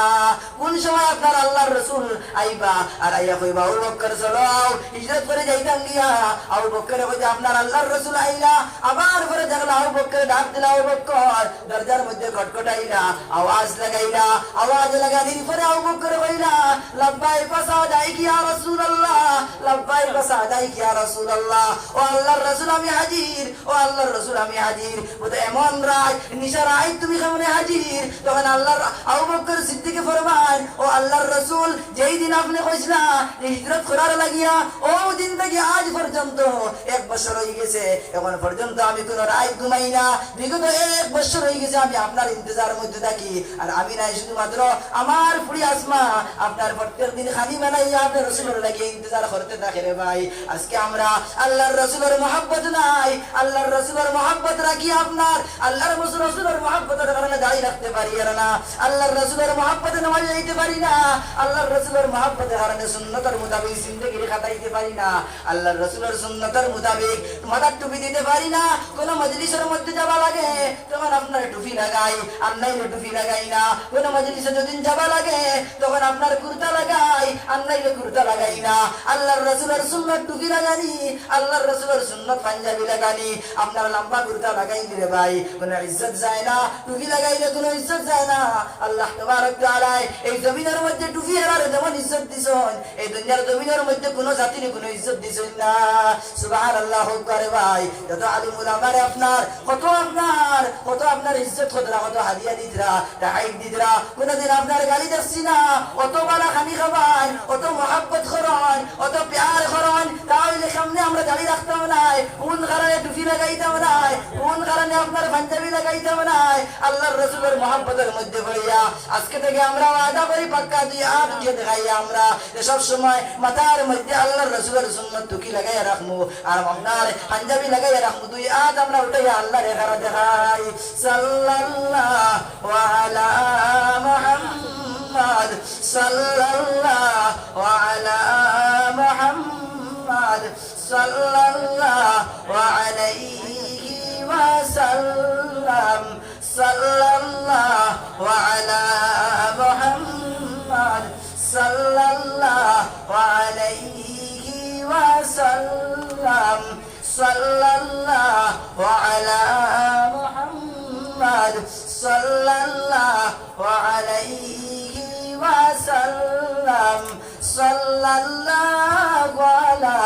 কোন সময় আপনার আল্লাহর রাসূল আইবা আর আইয়া কইবা, "আবু বকর চলো, হিজরত করি যাইতাম গিয়া।" আবু বকরে কইতা, "আপনার আল্লাহর রাসূল আইলা।" আবার পরে দেখলা আবু বকরে ডাক দিলা, আবু বকর, দরজার মধ্যে খটখটাইলা, আওয়াজ লাগাইলা, আওয়াজ লাগানির পরে আবু বকরে কইলা, "লাব্বাইক ওয়া সাদাইক ইয়া রাসূলুল্লাহ, লাব্বাইক ওয়া সাদাইক ইয়া রাসূলুল্লাহ।" ও আল্লাহর রাসূল, আমি হাজির। ও আল্লাহর রাসূল, আমি হাজির। বুলে, এমন রাইত, নিশা রাইত তুমি কেমনে হাজির? তখন আল্লাহর আবু বকর সিদ্দিকে ফরমাইন, ও আল্লাহর রাসূল, যেই দিন আপনে কইছলা যে হিজরত করার লাগিয়া, অউ দিন থাকি আইজ পর্যন্ত এক বছর অই গেছে, এখন পর্যন্ত আমি কুনু রাইত ঘুমাই না। বিগত এক বছর অই গেছে আমি আপনার ইন্তজারর মধ্যে থাকি। আর আমি নায়, শুধুমাত্র আমার ফুড়ি আসমা আপনার প্রত্যেক দিন খানি বানাইয়া আপনার রাসূলর লাগি ইন্তজার করতে থাকে রে ভাই। আজকে আমরা আল্লাহর রাসূলর মহব্বত নাই, আল্লাহর রাসূলর মহব্বত রাখি আপনার, আল্লাহর রাসূলর মহব্বতর কারণে দাড়ি রাখতে পারি আর না, আল্লাহর রাসূলর মহব্বতে নামাজ যাইতে পারি না, আল্লাহর রাসূলর মহব্বতর কারণে সুন্নতর মোতাবেক জিন্দেগি কাটাইতে পারি না, আল্লাহর রাসূলর সুন্নতর মোতাবেক মাথার টুপি দিতে পারি না। কোন মজলিসর মধ্যে যাওয়া লাগে, তখন আপনার টুপি লাগাই, আর নাইলে টুপি লাগাই না। কোন মজলিসে যদি যাওয়া লাগে, তখন আপনার কুর্তা লাগাই, আর নাইলে কুর্তা লাগাই না। আল্লাহর রাসূলর সুন্নত টুপি লাগানি, আল্লাহর রাসূলর সুন্নত পাঞ্জাবি লাগানি, আপনার লম্বা কুর্তা লাগাইলে রে ভাই, কোনো ইজ্জত যায় না। টুপি লাগাইলে কোনো ইজ্জত যায় না। আল্লাহ তাবারক তাআলায় এই জমিনর মধ্যে টুপিআলারে যেমন ইজ্জত দিছইন, এই দুনিয়ার জমিনর মধ্যে কোনো জাতিরে কোনো ইজ্জত দিছইন না। সুবহানাল্লাহ কউক্কা রে ভাই। যত আলিম উলামারে আপনার, কত আপনার, কত আপনার ইজ্জত করতরা, কত হাদিয়া দিতরা, তাহাইফ দিতরা, কোনোদিন আপনার গালি দেখছি না। অত বালা খানি খাবাইন, অত মহব্বত করইন, অত পিয়ার করইন, তা অইলে কেমনে আমরা দাড়ি রাখতাম নায়, কোন কারণে টুপি লাগাইতাম নায়, কোন কারণে আপনার পাঞ্জাবি লাগাইতাম নায়? আল্লাহর রাসূলর মহব্বতর মধ্যে পড়িয়া আজকে থাকি আমরা ওয়াদা করি, পাক্কা দুই আত উঠাইয়া দেখাই আমরা যে সব সময় মাথার মধ্যে আল্লাহর রাসূলর সুন্নত টুপি লাগাইয়া রাখমু, আর আপনার পাঞ্জাবি লাগাইয়া রাখমু। দুই আত আমরা উঠাইয়া আল্লাহরে খাড়া দেখাই। সাল্লাল্লাহু আলা মুহাম্মাদ। محمد صلى الله على محمد صلى الله عليه وسلم، صلى الله على محمد صلى الله عليه وسلم، صلى الله على محمد صلى الله عليه وسلم، صلى الله على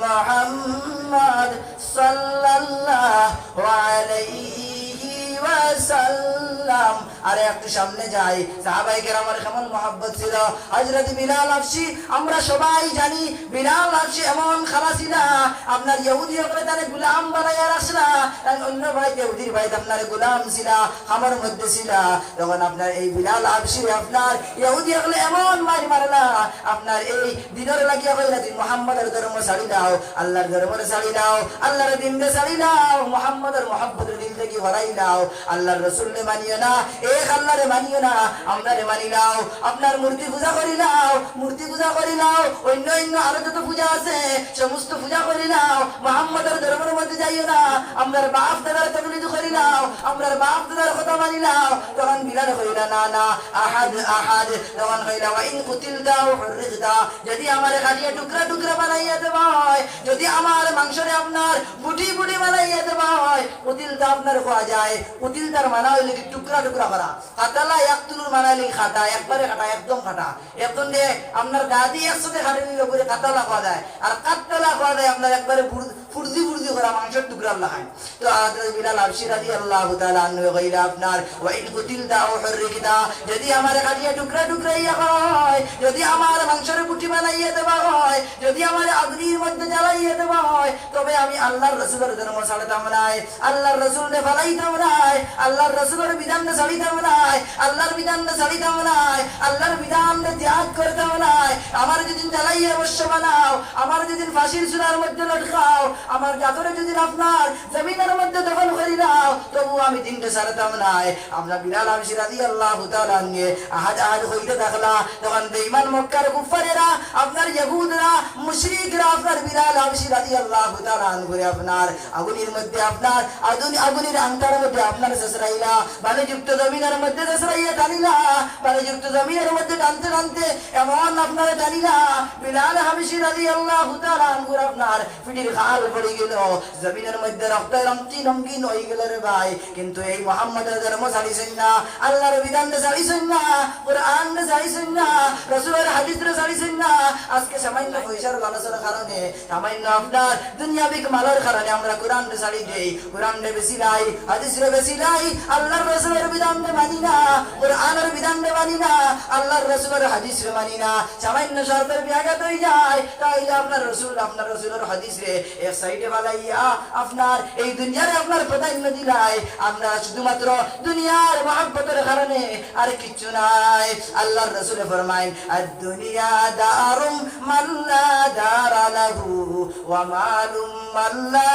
محمد صلى الله عليه وسلم। আরে একটু সামনে যাই, সাহাবায়ে কেরামর কেমন মহব্বত ছিল। হযরত বিলাল হাবশী, আমরা সবাই জানি বিলাল হাবশী এমন খালা ছিলা, আপনার ইহুদি অকলে তারে গোলাম বানাইয়া রাখছিলা, তার অন্য ভাই ইহুদির ভাই আপনার গোলাম ছিলা, খামর মধ্যে ছিলা। তখন আপনার এই বিলাল হাবশী আপনার ইহুদি অকলে এমন মাইর মারলা, আপনার এই দিনর লাগিয়া কইলা, "তুই মুহাম্মদর ধর্ম ছাড়ি দাও, আল্লাহর ধর্মরে ছাড়ি দাও, আল্লাহর দিনরে ছাড়ি দাও, মুহাম্মদর মহব্বতরে দিল থাকি হরাই দাও, আল্লাহর রসুলরে মানিও না, এক আল্লাহরে মানিও না, আমরারে মানি লাও, আপনার মূর্তি পূজা করি লাও, মূর্তি পূজা করি লাও, অন্য অন্য আরো যত পূজা আছে সমস্ত পূজা করি লাও, মুহাম্মদর ধর্মর মধ্যে যাইও না, আমরার বাপ দাদার তকলিদ করি লাও, আমরার বাপ দাদার কথা মানি লাও।" তখন বিলাল কইলা, "না, না, আহাদ, আহাদ।" তখন কইলা, "ওয়া ইন কুতিলতা আও হুররিকতা, যদি আমারে কাটিয়া টুকরা টুকরা বানাইয়া দেওয়া হয়, যদি আমার মাংসরে আপনার বুটি বুটি বানাইয়া দেওয়া হয়, কুতিলতা আপনার খাওয়া যায়।" কুতিলতার মানা অইল কি টুকরা টুকরা করা। কাতালা ইয়াকতুলুর মানা অইল কি কাটা, একবারে কাটা, একদম কাটা। একজনরে আপনার দাদি একসাথে কাটি নিল করে কাতালা খাওয়া যায়, আর কাত্তালা খাওয়া যায় আপনার একবারে বুর-, ফুরজি ফুরজি করা মাংসর টুকরার লাখান। তো হযরত বিলাল হাবশী রাদিয়াল্লাহু তাআলা আনহু কইলা আপনার, "ওয়া ইন কুতিলতা আও হুররিকতা, যদি আমারে কাটিয়া টুকরা টুকরা ইয়া করা হয়, যদি আমার মাংসরে বুটি বানাইয়া দেওয়া হয়, যদি আমারে আগুনির মধ্যে জ্বালাইয়া দেওয়া হয়, তবে আমি আল্লাহর রসুলর ধর্ম ছাড়তাম নায়, আল্লাহর রসুলরে ফালাইতাম নায়, আল্লাহর রসুলর বিধানরে ছাড়িতাম নায়, আল্লাহর বিধানরে ছাড়িতাম নায়, আল্লাহর বিধানরে ত্যাগ করতাম নায়। আমারে যদি জ্বালাইয়া ভস্ম বানাও, আমারে যদি ফাঁসির চূড়ার মধ্যে লটকাও, আমার জাতরে যদি আপনার জমিনর মধ্যে দফন করি দাও, তবু আমি দিনরে ছাড়তাম নায়।" আপনার বিলাল হাবশী রাদিয়াল্লাহু তাআলা আনহু আহাদ আহাদ কইতে থাকলা, তখন বেঈমান মক্কার কুফফারেরা, আপনার ইহুদরা, মুশরিকরা আপনার বিলাল হাবশী রাদিয়াল্লাহু তাআলা আনহুরে আপনার আগুনির মধ্যে আপনার আগুন, আগুনির আংটার মধ্যে আপনার ছেছরাইলা, বালিযুক্ত জমিনর মধ্যে ছেছরাইয়া টানিলা, বালিযুক্ত জমিনর মধ্যে টানতে টানতে এমন আপনারে টানিলা, বিলাল হাবশী রাদিয়াল্লাহু তাআলা আনহুর আপনার পিঠির খাল পড়ি গেল, জমিনর মধ্যে রক্তে রঙিন রঙিন অই গেল রে ভাই। কিন্তু এই মুহাম্মদর ধর্ম ছাড়িছইন না, আল্লাহর বিধানরে ছাড়িছইন না, কোরআনরে ছাড়িছইন না, রসুলর হাদিসরে ছাড়িছইন না। আজকে সামান্য পয়সার লালসর কারণে, সামান্য আপনার দুনিয়াবি মালর কারণে আমরা কোরআনরে ছাড়ি দেই, কোরআনরে বেচিলাই, হাদিসরে বেচিলাই, আল্লাহর রসুলর বিধানরে মানি না, কোরআনর বিধানরে মানি না, আল্লাহর রসুলর হাদিসরে মানি না। সামান্য স্বার্থর ব্যাঘাত অই যায়, তাইলে আপনার রসুল, আপনার রসুলর হাদিসরে এক সাইডে ফালাইয়া আপনার এই দুনিয়ারে আপনার প্রাধান্য দিলাই। আমরা শুধুমাত্র দুনিয়ার মহব্বতর কারণে, আর কিচ্ছু নাই। আল্লাহর রসুলে ফরমাইন, "আদ-দুনিয়া দারুম মান লা দারা লাহু, ওয়া মালুম মান লা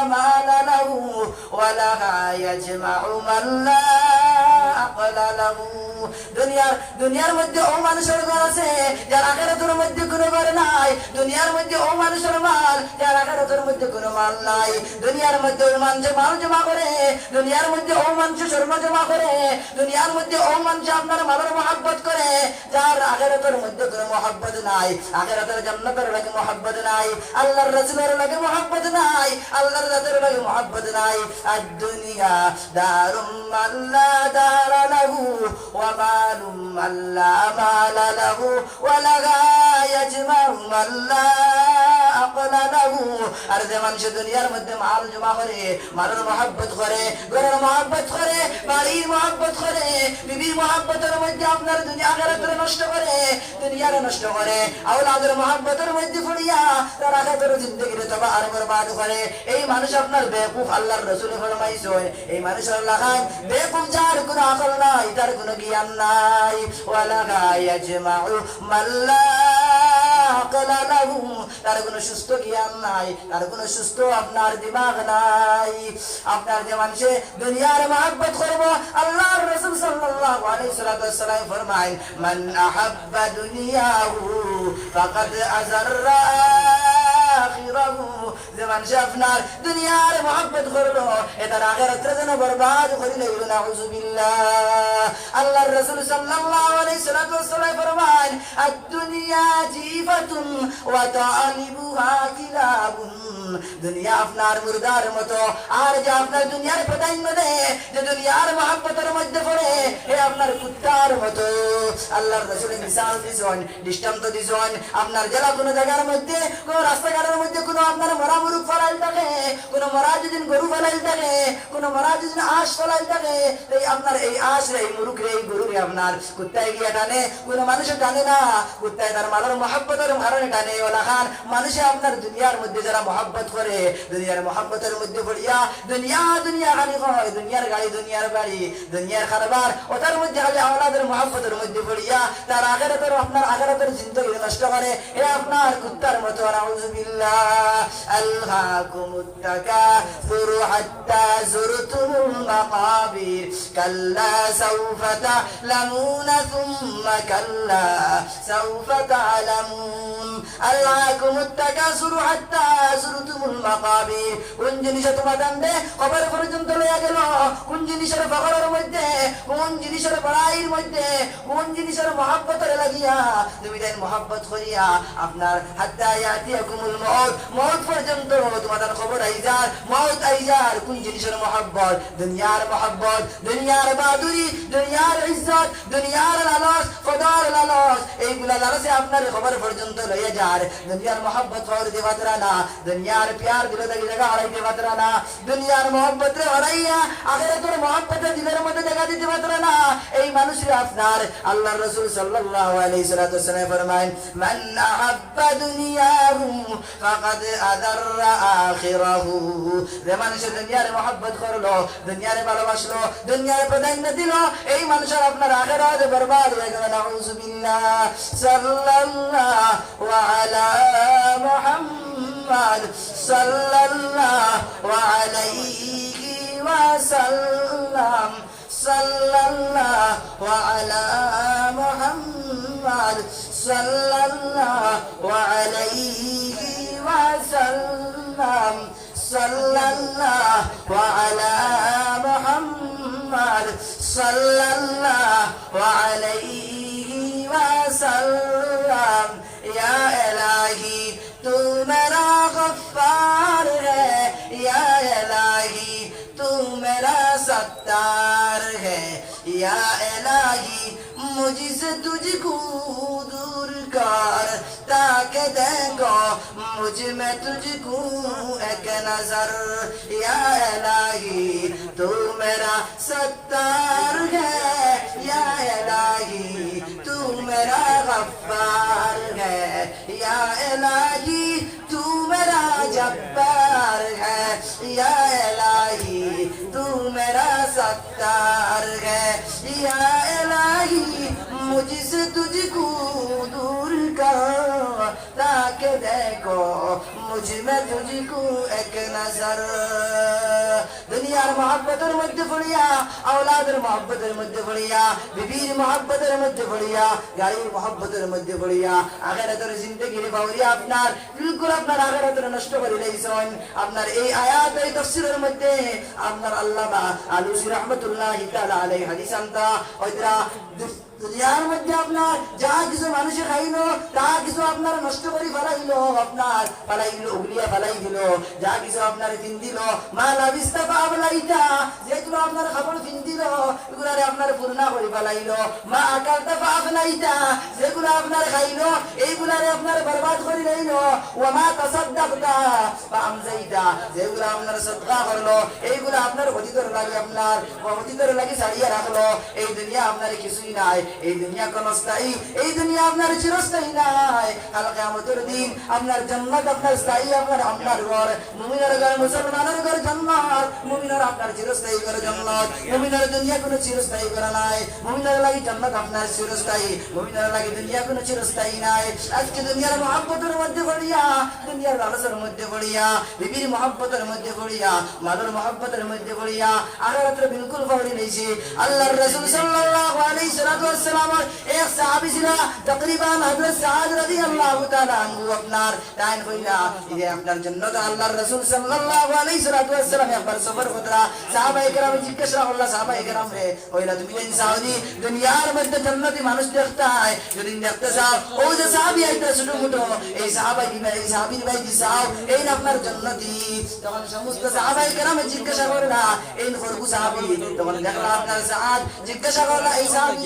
মালা লাহু, ওয়া লাহা ইয়াজমাউ মান লা আকলা লাহু।" দুনিয়ার, দুনিয়ার মধ্যে অউ মানুষর ঘর আছে, যার আখেরাতর মধ্যে কুনু ঘর নাই। দুনিয়ার মধ্যে অউ মানুষর মাল, যার আখেরাতর মধ্যে কুনু মাল নাই। দুনিয়ার মধ্যে অউ মানষে মাল জমা করে, দুনিয়ার মধ্যে অউ মানষে স্বর্ণ জমা করে, দুনিয়ার মধ্যে অউ মানষে আপনার মালর মহব্বত করে, যার আখেরাতর মধ্যে কুনু মহব্বত নাই, আখেরাতর জান্নাতর লাগি মহব্বত নাই, আল্লাহর রসুলর লাগি মহব্বত নাই, আল্লাহর জাতর লাগি মহব্বত নাই। আদ-দুনিয়া দারুম মান লা দারা লাহু, ওয়া মালুম মান লা মালা লাহু, ওয়া লাহা ইয়াজমাউ মান লা আকলা লাহু। আর যে মানষে দুনিয়ার মধ্যে মাল জমা করে, মালর মহব্বত করে, ঘরর মহব্বত করে, বাড়ির মহব্বত করে, বিবির মহব্বতর মধ্যে আপনার দুনিয়া আখেরাতরে নষ্ট করে, দুনিয়ারে নষ্ট করে, আওলাদর মহব্বতর মধ্যে পড়িয়া তার আখেরাতর জিন্দেগিরে তবাহ আর বরবাদ করে। এই মানুষ আপনার বেকুফ, আল্লাহর রসুলে ফরমাইছইন, এই মানুষর লাখান বেকুফ, যার কুনু আকল নাই, তার কুনু জ্ঞান নাই। ওয়া লাহা ইয়াজমাউ মান লা আক্লা লাহু, তার কুনু সুস্থ জ্ঞান নাই, তার কুনু সুস্থ আপনার দিমাগ নাই। আপনার যে মানষে দুনিয়ার মহব্বত করবো, আল্লাহর রাসূল সাল্লাল্লাহু আলাইহি ওয়াসাল্লাম ফরমাইন, "মান আহাব্বা দুনিয়াহু ফাকাদ আযাররা আখিরাহু।" যে মানষে আপনার দুনিয়ার মহব্বত করলো, হে তার আখিরাতরে যেন বরবাদ করি লাইলো, নাউজুবিল্লাহ। আল্লাহর রাসূল সাল্লাল্লাহু আলাইহি ওয়াসাল্লাম ফরমাইন, "আদ-দুনিয়া জিফাতুন ওয়া তালিবুহা কিলাবুন।" দুনিয়া আপনার মুর্দার মতো, আর যে আপনার দুনিয়ার প্রাধান্য দেয়, যে দুনিয়ার মহব্বতের মধ্যে পড়ে, হে আপনার কুত্তার মতো। আল্লাহর রাসূলে মিসাল দিছইন, দৃষ্টান্ত দিছইন, আপনার যেলা কুনু জাগার মধ্যে, কুনু রাস্তাঘাটর মধ্যে কুনু আপনার মরা মুরুগ ফালাইল থাকে, কুনু মরা যদি গরু ফালাইল থাকে, কুনু মরা যদি আঁশ ফালাইল থাকে, এই আপনার এই আঁশরে, এই মুরুগরে, এই গরুরে আপনার কুত্তায় গিয়া টানে, কুনু মানষে টানে না। কুত্তায় তার মালর মহব্বতর কারণে টানে। অলাখান মানষে আপনার দুনিয়ার মধ্যে যেরা মহব্বত করে, দুনিয়ার মহব্বতর মধ্যে পড়িয়া দুনিয়া, দুনিয়া খালি কয়, দুনিয়ার গাড়ি, দুনিয়ার বাড়ি, দুনিয়ার কারবার, অতার মধ্যে খালি আওলাদর মহব্বতর মধ্যে পড়িয়া তার আখিরাতর, আপনার আখিরাতর জিন্দেগি নষ্ট করে। হে আপনার কুত্তার মতো, নাউজুবিল্লাহ। আলহাকুমুত তাকাসুরু হাত্তা যুরতুমুল মাকাবির। কাল্লা সাউফা তা'লামুনা সুম্মা কাল্লা সাউফা তা'লামুন। আলহাকুমুত তাকাসুরু হাত্তা যুরতুমুল মাকাবির। কুন জিনিসে তুমাতানরে কবর পর্যন্ত লইয়া গেল? কুন জিনিসর ফখরর মধ্যে? কুন জিনিসর বড়াইর মধ্যে? কুন জিনিসর মহব্বতর লাগিয়া? তুমি তাইন মহব্বত করিয়া আপনার হাত্তা ইয়াতিয়াকুমুল মউত, মউত পর্যন্ত তুমাতান কবর আইযার, মউত আইযার। কুন জিনিসর মহব্বত? দুনিয়ার মহব্বত, দুনিয়ার বাহাদুরি, দুনিয়ার ইজ্জত, দুনিয়ার লালস, পদর লালস, এইগুলা লালসে আপনারে কবর পর্যন্ত লইয়া যার। দুনিয়ার মহব্বত হরাইতে পাররা না, দুনিয়ার পিয়ার দিলো থাকি জাগা হরাইতে পাররা না, দুনিয়ার মহব্বতরে হরাইয়া আখিরাতর মহব্বতে দিলর মধ্যে জাগা দিতে পাররা না। এই মানুষরে আপনার আল্লাহর রাসূল সাল্লাল্লাহু আলাইহি ওয়াসাল্লাম ফরমাইন, "মান আহাব্বা দুনিয়াহু ফাকাদ আযাররা আখিরাহু।" যে মানষে দুনিয়ারে মহব্বত করলো, দুনিয়ারে ভালোবাসলো, দুনিয়ারে প্রাধান্য দিলো, এই মানষর আপনার আখিরাত বরবাদ অইগেলো। নাউজুবিল্লাহ। সাল্লাল্লাহু আলা মুহাম্মদ, সাল্লাল্লাহু আলাইহি ওয়াসাল্লাম। সাল্লাল্লাহু আলা মুহাম্মদ, সাল্লাল্লাহু আলাইহি ওয়াসাল্লাম। সাল্লাল্লাহু আলা মুহাম্মদ, সাল্লাল্লাহু আলাইহি ওয়াসাল্লাম। ইয়া ইলাহি, তু মেরা গফফার হ্যায়, ইয়া ইলাহি, তু মেরা সত্তার হ্যায়, ইয়া ইলাহি, মুঝসে তুঝকো দূর কর, তাকে দেখো মুঝ মে তুঝকো এক নজর। ইয়া ইলাহি, তু মেরা সত্তার হ্যায়, ইয়া ইলাহি, তু মেরা গফফার হ্যায়, ইয়া ইলাহি, তু মেরা জব্বার হ্যায়, ইয়া ইলাহি, তু মেরা সত্তার হ্যায়, ইয়া ইলাহি, মুঝসে তুঝকো দূর কর, তাকে দেখো মুঝ মে তুঝকো এক নজর। দুনিয়ার মহব্বতর মধ্যে পড়িয়া, আওলাদর মহব্বতর মধ্যে পড়িয়া, বিবির মহব্বতর মধ্যে পড়িয়া, গাড়ির মহব্বতর মধ্যে পড়িয়া, আখিরাতর জিন্দেগিরে বাউরিয়া আপনার বিলকুল আপনার আখিরাতরে নষ্ট করি লাইছইন। আপনার এই আয়াত, এই তাফসীরর মধ্যে আপনার আল্লামা আলুসি রহমতুল্লাহি তাআলা আলাইহি হাদিস আনতা, অইতরা দু-, দুনিয়ার মধ্যে আপনার যা কিছু মানষে খাইলো, তা কিছু আপনার নষ্ট করি ফালাইলো, আপনার ফালাইলো, উগলিয়া ফালাই দিলো, যা কিছু আপনার ফিন্দিলো, মা লাবিস্তা ফাআবলাইতা, যেগুলা আপনার কাপড় ফিন্দিলো, ইগুলারে আপনার পুরনা করি ফালাইলো। মা আকালতা ফাআফনাইতা, যেগুলা আপনার খাইলো, এইগুলারে আপনার বরবাদ করি লাইলো। ওয়া মা তাসাদ্দাকতা ফাআমসাইতা, যেগুলা আপনার সদকা করলো, এইগুলা আপনার অতীতর লাগি, আপনার অতীতর লাগি ছাড়িয়া রাখলো। এই দুনিয়া আপনার কিছুই নাই। এই দুনিয়া ক্ষণস্থায়ী, এই দুনিয়া আপনার চিরস্থায়ী নায়। কাল কিয়ামতর দিন আপনার জান্নাত আপনার স্থায়ী, আপনার, আপনার ঘর, মুমিনর ঘর, মুসলমানর ঘর জান্নাত, মুমিনর আপনার চিরস্থায়ী ঘর জান্নাত। মুমিনর দুনিয়া কুনু চিরস্থায়ী ঘর নায়, মুমিনর লাগি জান্নাত আপনার চিরস্থায়ী, মুমিনর লাগি দুনিয়া কুনু চিরস্থায়ী নায়। আজকে দুনিয়ার মহব্বতর মধ্যে পড়িয়া, দুনিয়ার লালচর মধ্যে পড়িয়া, বিবির মহব্বতর মধ্যে পড়িয়া, মালর মহব্বতর মধ্যে পড়িয়া, আখেরাতরে বিলকুল ফাউরি লাইছি। আল্লাহর রাসূল সাল্লাল্লাহু আলাইহি সাল্লাতু ওয়াসসালামর এক সাহাবী ছিলা, তাকরিবান হযরত সাদ রাদিয়াল্লাহু তাআলা আনহু আপনার, তাইন কইলা, এই যে আপনার জন্য তো আল্লাহর রাসূল সাল্লাল্লাহু আলাইহি সাল্লাতু ওয়াসসালাম একবার সফর করতরা, সাহাবায়ে কেরামে জিজ্ঞাসা করলা, সাহাবায়ে কেরামরে, কইলা, তুমি যেইন চাওনি দুনিয়ার মধ্যে জান্নাতি মানুষ দেখতায়, যদি দেখতে চাও, অউ যে সাহাবী আইতা ছোট মোটো, এই সাহাবাই দিবা, এই সাহাবীর বায়দি চাও, এইন আপনার জান্নাতি। তখন সমস্ত সাহাবায়ে কেরামে জিজ্ঞাসা করলা, এইন খরগু সাহাবী? তখন দেখলা আপনার সাদ, জিজ্ঞাসা করলা, এই সাহাবী,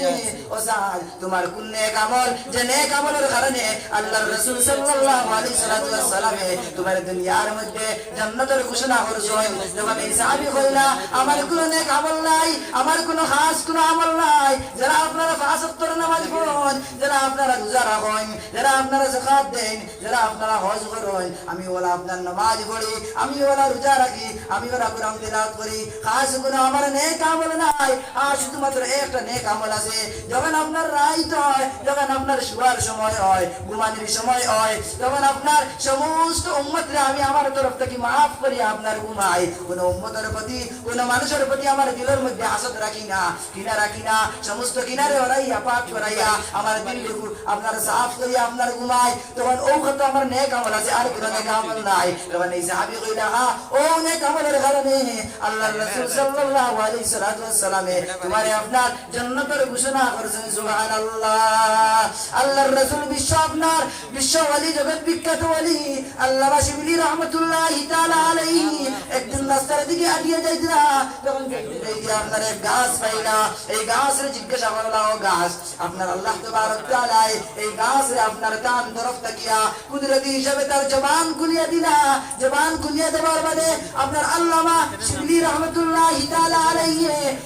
ও সাদ, তোমার কুন নেক আমল, যে নেক আমলর কারণে আল্লাহর রাসূল সাল্লাল্লাহু আলাইহি সাল্লাতু ওয়াসসালামে তোমার দুনিয়ার মধ্যে জান্নাতর ঘোষণা করছইন? তখন এই সাহাবী কইলা, আমার কুনু নেক আমল নাই, আমার কুনু খাস কুনু আমল নাই। যেরা আপনারা পাঁচ ওয়াক্তর নামাজ পড়ইন, যেরা আপনারা রোজা রাখইন, যেরা আপনারা যাকাত দেইন, যেরা আপনারা হজ করইন, আমি অলা আপনার নামাজ পড়ি, আমি অলা রোজা রাখি, আমি অলা কোরআন তিলাওয়াত করি, খাস কুনু আমার নেক আমল নাই। আর শুধুমাত্র একটা নেক আমল আছে, যখন আপনার রাইত অয়, যখন আপনার শুয়ার সময় অয়, ঘুমানির সময় অয়, তখন আপনার সমস্ত উম্মতরে আমি আমার তরফ থাকি মাফ করি আপনার ঘুমাই। কুনু উম্মতর প্রতি, কুনু মানুষর প্রতি আমার দিলর মধ্যে হাসদ রাখি না, ঘিনা রাখি না, সমস্ত ঘিনারে হরাইয়া, পাক করাইয়া, আমার দিলটুকু আপনার সাফ করিয়া আপনার ঘুমাই। তখন অউ কথা আমার নেক আমল আছে, আর কুনু নেক আমল নাই। তখন এই সাহাবী কইলা, হ্যাঁ, অউ নেক আমলর কারণে আল্লাহর রাসূল সাল্লাল্লাহু আলাইহি সাল্লাতু ওয়াসসালামে তোমারে আপনার জান্নাতর ঘোষণা করছইন। সুবহানাল্লাহ। আল্লাহর রাসূল বিশ্ব আপনার, বিশ্ব ওলি, জগৎ বিখ্যাত ওলি আল্লামা শিবলি রহমতুল্লাহি তাআলা আলাইহি একদিন রাস্তার দিকে আটিয়া যাইতরা, তখন যাইতে যাইতে আপনার এক গাছ পাইলা। এই গাছরে জিজ্ঞাসা করলা, ও গাছ, আপনার আল্লাহ তাবারক তাআলায় এই গাছরে আপনার তান তরফ থাকিয়া কুদরতি হিসাবে তার জবান খুলিয়া দিলা। জবান খুলিয়া দেওয়ার বাদে আপনার আল্লামা শিবলি রহমতুল্লাহি তাআলা আলাইহি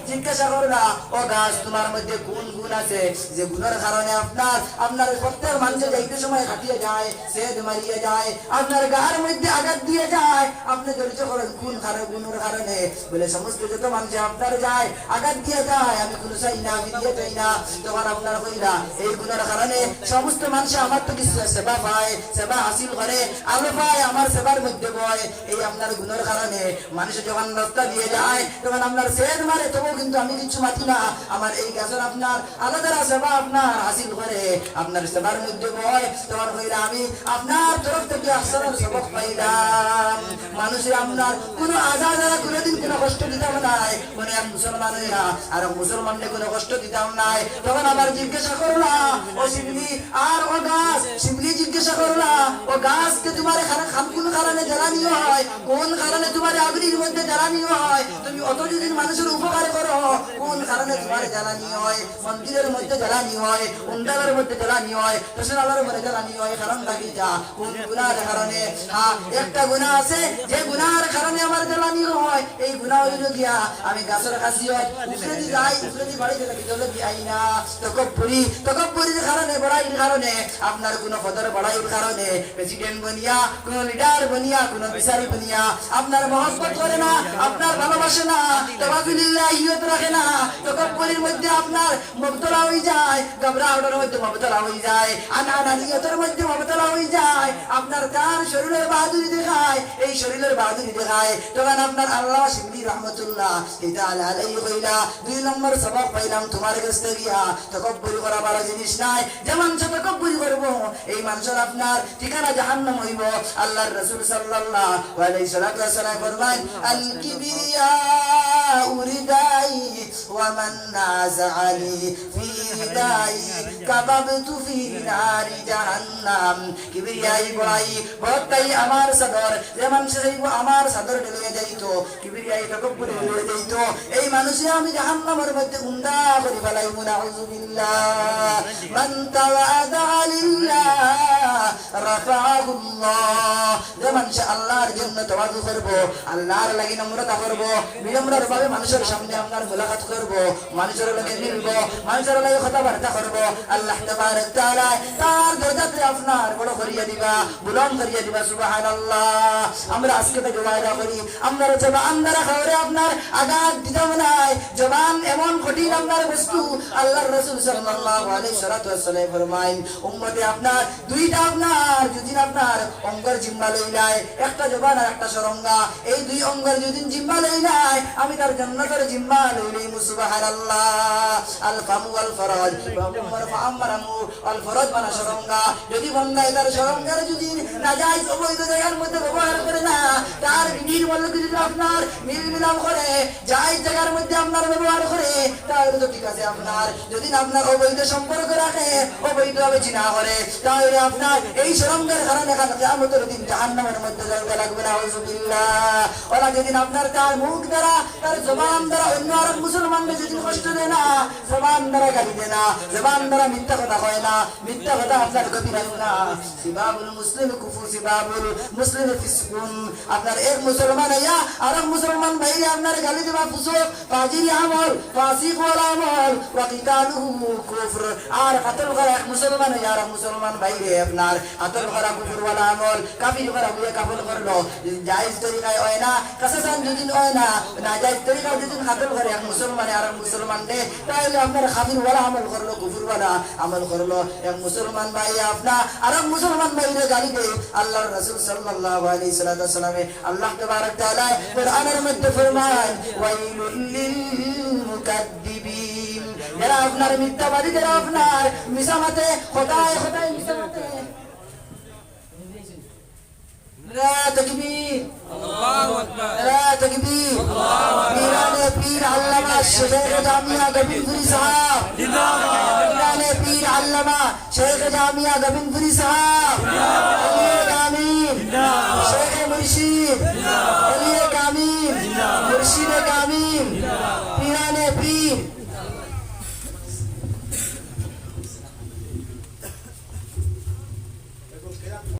জিজ্ঞাসা করলা, ও গাছ, তোমার মধ্যে কোন গুণ আছে যে গুণর কারণে আপনার, আপনার প্রত্যেক মানুষে যাইতে সময় কাটিয়া যায়, ছেদ মারিয়া যায়, আপনার গার মধ্যে আঘাত দিয়া যায়, আপনে ধৈর্য করেন কোন কারণ, গুণর কারণে? বলে, সমস্ত যত মানুষে আপনার যায়, আঘাত দিয়া যায়, আমি কুনু চাই না, আমি দিয়া চাই না। তখন আপনার কইলা, এই গুণর কারণে সমস্ত মানুষে আমার তো কিছু সেবা পায়, সেবা হাসিল করে, আলো পায়, আমার সেবার মধ্যে বয়। এই আপনার গুণর কারণে মানুষে যখন রাস্তা দিয়া যায়, তখন আপনার ছেদ মারে, তবুও কিন্তু আমি কিচ্ছু মাতি না। আমার এই গাছর আপনার আলাদা সেবা আপনার হাসিল করে, আপনার সেবার মধ্যে বয়। তখন কইলা, আমি আপনার তরফ থাকি আহসানর সবক পাইলাম। মানুষে আপনার কুনু আজা যারা কুনুদিন কুনু কষ্ট দিতাম নায়, কুনু এক মুসলমান অইয়া আর এক মুসলমানরে কুনু কষ্ট দিতাম নায়। তখন আবার জিজ্ঞাসা করলা, ও শিবলি, আর ও গাছ, শিবলি জিজ্ঞাসা করলা, ও গাছ, কে তোমার খান-, খান-, কোন কারণে জ্বালানি হয়, কোন কারণে তোমার আগুনের মধ্যে জ্বালানি হয়? তুমি অত যদি মানুষের উপকার করো, কোন কারণে তোমার জ্বালানি হয়? মন্দিরের মধ্যে জ্বালানি হয়, উন্ডালের মধ্যে জ্বালানি হয়, ফেশনালের মধ্যে জ্বালানি হয়, কারণটা কিতা? কোন গুনার কারণে? হ্যাঁ, একটা গুনাহ আছে, যে গুনার কারণে আমার জ্বালানি হয়, এই গুনাহ অইল গিয়া, আমি গাছর কাছে হয়, উপরেদি যাই, উপরেদি বাড়ি গেলে ভিতরে দি আই না। তকব্বুরি, তকব্বুরির কারণে, বড়াইর কারণে, আপনার কোনো পদর বড়াইর কারণে, প্রেসিডেন্ট বনিয়া, কোনো লিডার বনিয়া, কোনো বিচারি বনিয়া, আপনার মহব্বত করে না, আপনার ভালোবাসে না, তওয়াজুলিল্লাহিয়ত রাখে না, তকব্বুরির মধ্যে আপনার মুবতলা হয়ে যায়, ঘাবড়াহটর মধ্যে মুবতলা হয়ে যায়, আনানিয়তর মধ্যে মুবতলা হয়ে যায়, আপনার তার শরীরের বাহাদুরি দেখায়, এই শরীরের বাহাদুরি দেখায়, তখন আপনার আল্লামা শিবলি রহমতুল্লাহ তাআলা আলাইহি কইলা, দুই নম্বর সবক পাইলাম তোমার কাছ থেকে গিয়া, তকব্বুরি করা ভালো জিনিস নাই। যে মানুষ তকব্বুরি করবো, এই মানুষের আপনার ঠিকানা জাহান্নাম হইব। আল্লাহর রাসূল সাল্লাল্লাহু আলাইহি সাল্লাতু ওয়াসসালাম ফরমায়, আল কিবরিয়া রিদাই ওয়া মান নাযাআনি ফি রিদাই কাবাবতু ফি নারি জাহান্নাম। কিবরিয়াই বড়াই, বড়াই আমার চাদর, যে মানুষে চাইব আমার চাদর ঢেলে যাইতো, কিবরিয়াই তকব্বুরি ঢেলে যাইতো, এই মানুষে আমি জাহান্নামের মধ্যে উন্দা করি ফালাইমু, নাউযুবিল্লাহ। মান তাওয়াদা লিল্লাহ রাফাআহুল্লাহ। যে মানুষে আল্লাহর জন্য তওয়াজু করবো, আল্লাহর লাগি নম্রতা করবো, বিনম্রর ভাবে মানুষের সামনে আপনার মুলাকাত করবো, মানুষের লগে মিলবো, মানুষের লগে কথাবার্তা করবো, আল্লাহ তাবারক তাআলা তার দরজারে আপনার বড় করিয়া দিবা, বুলন্দ করিয়া দিবা। সুবহানাল্লাহ। আমরা আজকে থাকি ওয়াদা করি, আমরা জবান দ্বারা কাউরে আপনার আঘাত দিতাম নায়। জবান এমন কঠিন আপনার বস্তু, আল্লাহর রাসূল সাল্লাল্লাহু আলাইহি সাল্লাতু ওয়াসসালাম ফরমাইন, উম্মতে আপনার দুইটা আপনার যদি আপনার অঙ্গর জিম্মা লইলায়, একটা জবান আর একটা সরঙ্গা, এই দুই অঙ্গর যদি জিম্মা লইলায়, আমি তার জান্নাতর জিম্মা লইলাইমু। সুবহানাল্লাহ। আল ফামু ওয়াল ফারাজ, ফামু ওয়াল ফামু ওয়াল ফারাজ মানে সরঙ্গা। যদি বন্দায় তার সরঙ্গারে যদি নাজায়েজ অবৈধ জাগার মধ্যে ব্যবহার করে না, তার বিবির মধ্যে যদি আপনার মিল মিলাপ করে, জায়েজ জাগার মধ্যে আপনার ব্যবহার করে, তাহলে তো ঠিক আছে। আপনার যদি আপনার অবৈধ সম্পর্ক রাখে, অবৈধভাবে জিনা করে, তাহলে আপনার এই সরঙ্গার কারণে কাল কিয়ামতের দিন জাহান্নামের মধ্যে যাওয়া লাগবে না। আউযুবিল্লাহ। ওরা যদি আপনার তার মুখ দ্বারা, তার জবান দ্বারা অন্য আরেক মুসলমানকে যদি কষ্ট দেয় না, জবান দ্বারা গালি দেয় না, জবান দ্বারা মিথ্যা কথা কয় না, মিথ্যা কথা আপনার কবিরা গুনাহ। সিবাবুল মুসলিম কুফুর, সিবাবুল মুসলিম ফিসকুন। আপনার এক মুসলমান হইয়া আরেক মুসলমান ভাইরে আপনার গালি দেওয়া ফুসুক, ফাজিরি আমল, ফাসিক ওয়ালা আমল, ওয়া কিতালুহু কুফর। আর কাতল করা এক মুসলমান হইয়া আরেক মুসলমান ভাইরে আপনার কাতল করা কুফর ওয়ালা আমল, কাফির করা হইয়া কাফির করলো। জায়েজ তরিকায় হয় না, কাসাসান যদি হয় না, নাজায়েজ তরিকায় যদি কাতল করে এক মুসলমানে আরেক মুসলমানরে, তাহলে আপনার কাফির ওয়ালা আমল করলো, কুফর ওয়ালা আমল করলো। এক মুসলমান ভাই আপনার আরেক মুসলমান ভাইরে গালি দেয়, আল্লাহর রাসূল সাল্লাল্লাহু আলাইহি সাল্লাতু ওয়াসসালামে, আল্লাহ তাবারক তাআলা কোরআনের মধ্যে ফরমান, "ওয়াইলুল লিল মুকাদ্দিবিন।" যারা আপনার মিথ্যাবাদী, যারা আপনার মিছা মাতে, কথায় কথায় মিছা মাতে। নারায়ে তাকবীর। নারায়ে তাকবীর। পীরানে পীর আল্লামা শেখ জামিয়া গোবিন্দপুরী সাহেব। পীরানে পীর আল্লামা শেখ জামিয়া গোবিন্দপুরী সাহেব।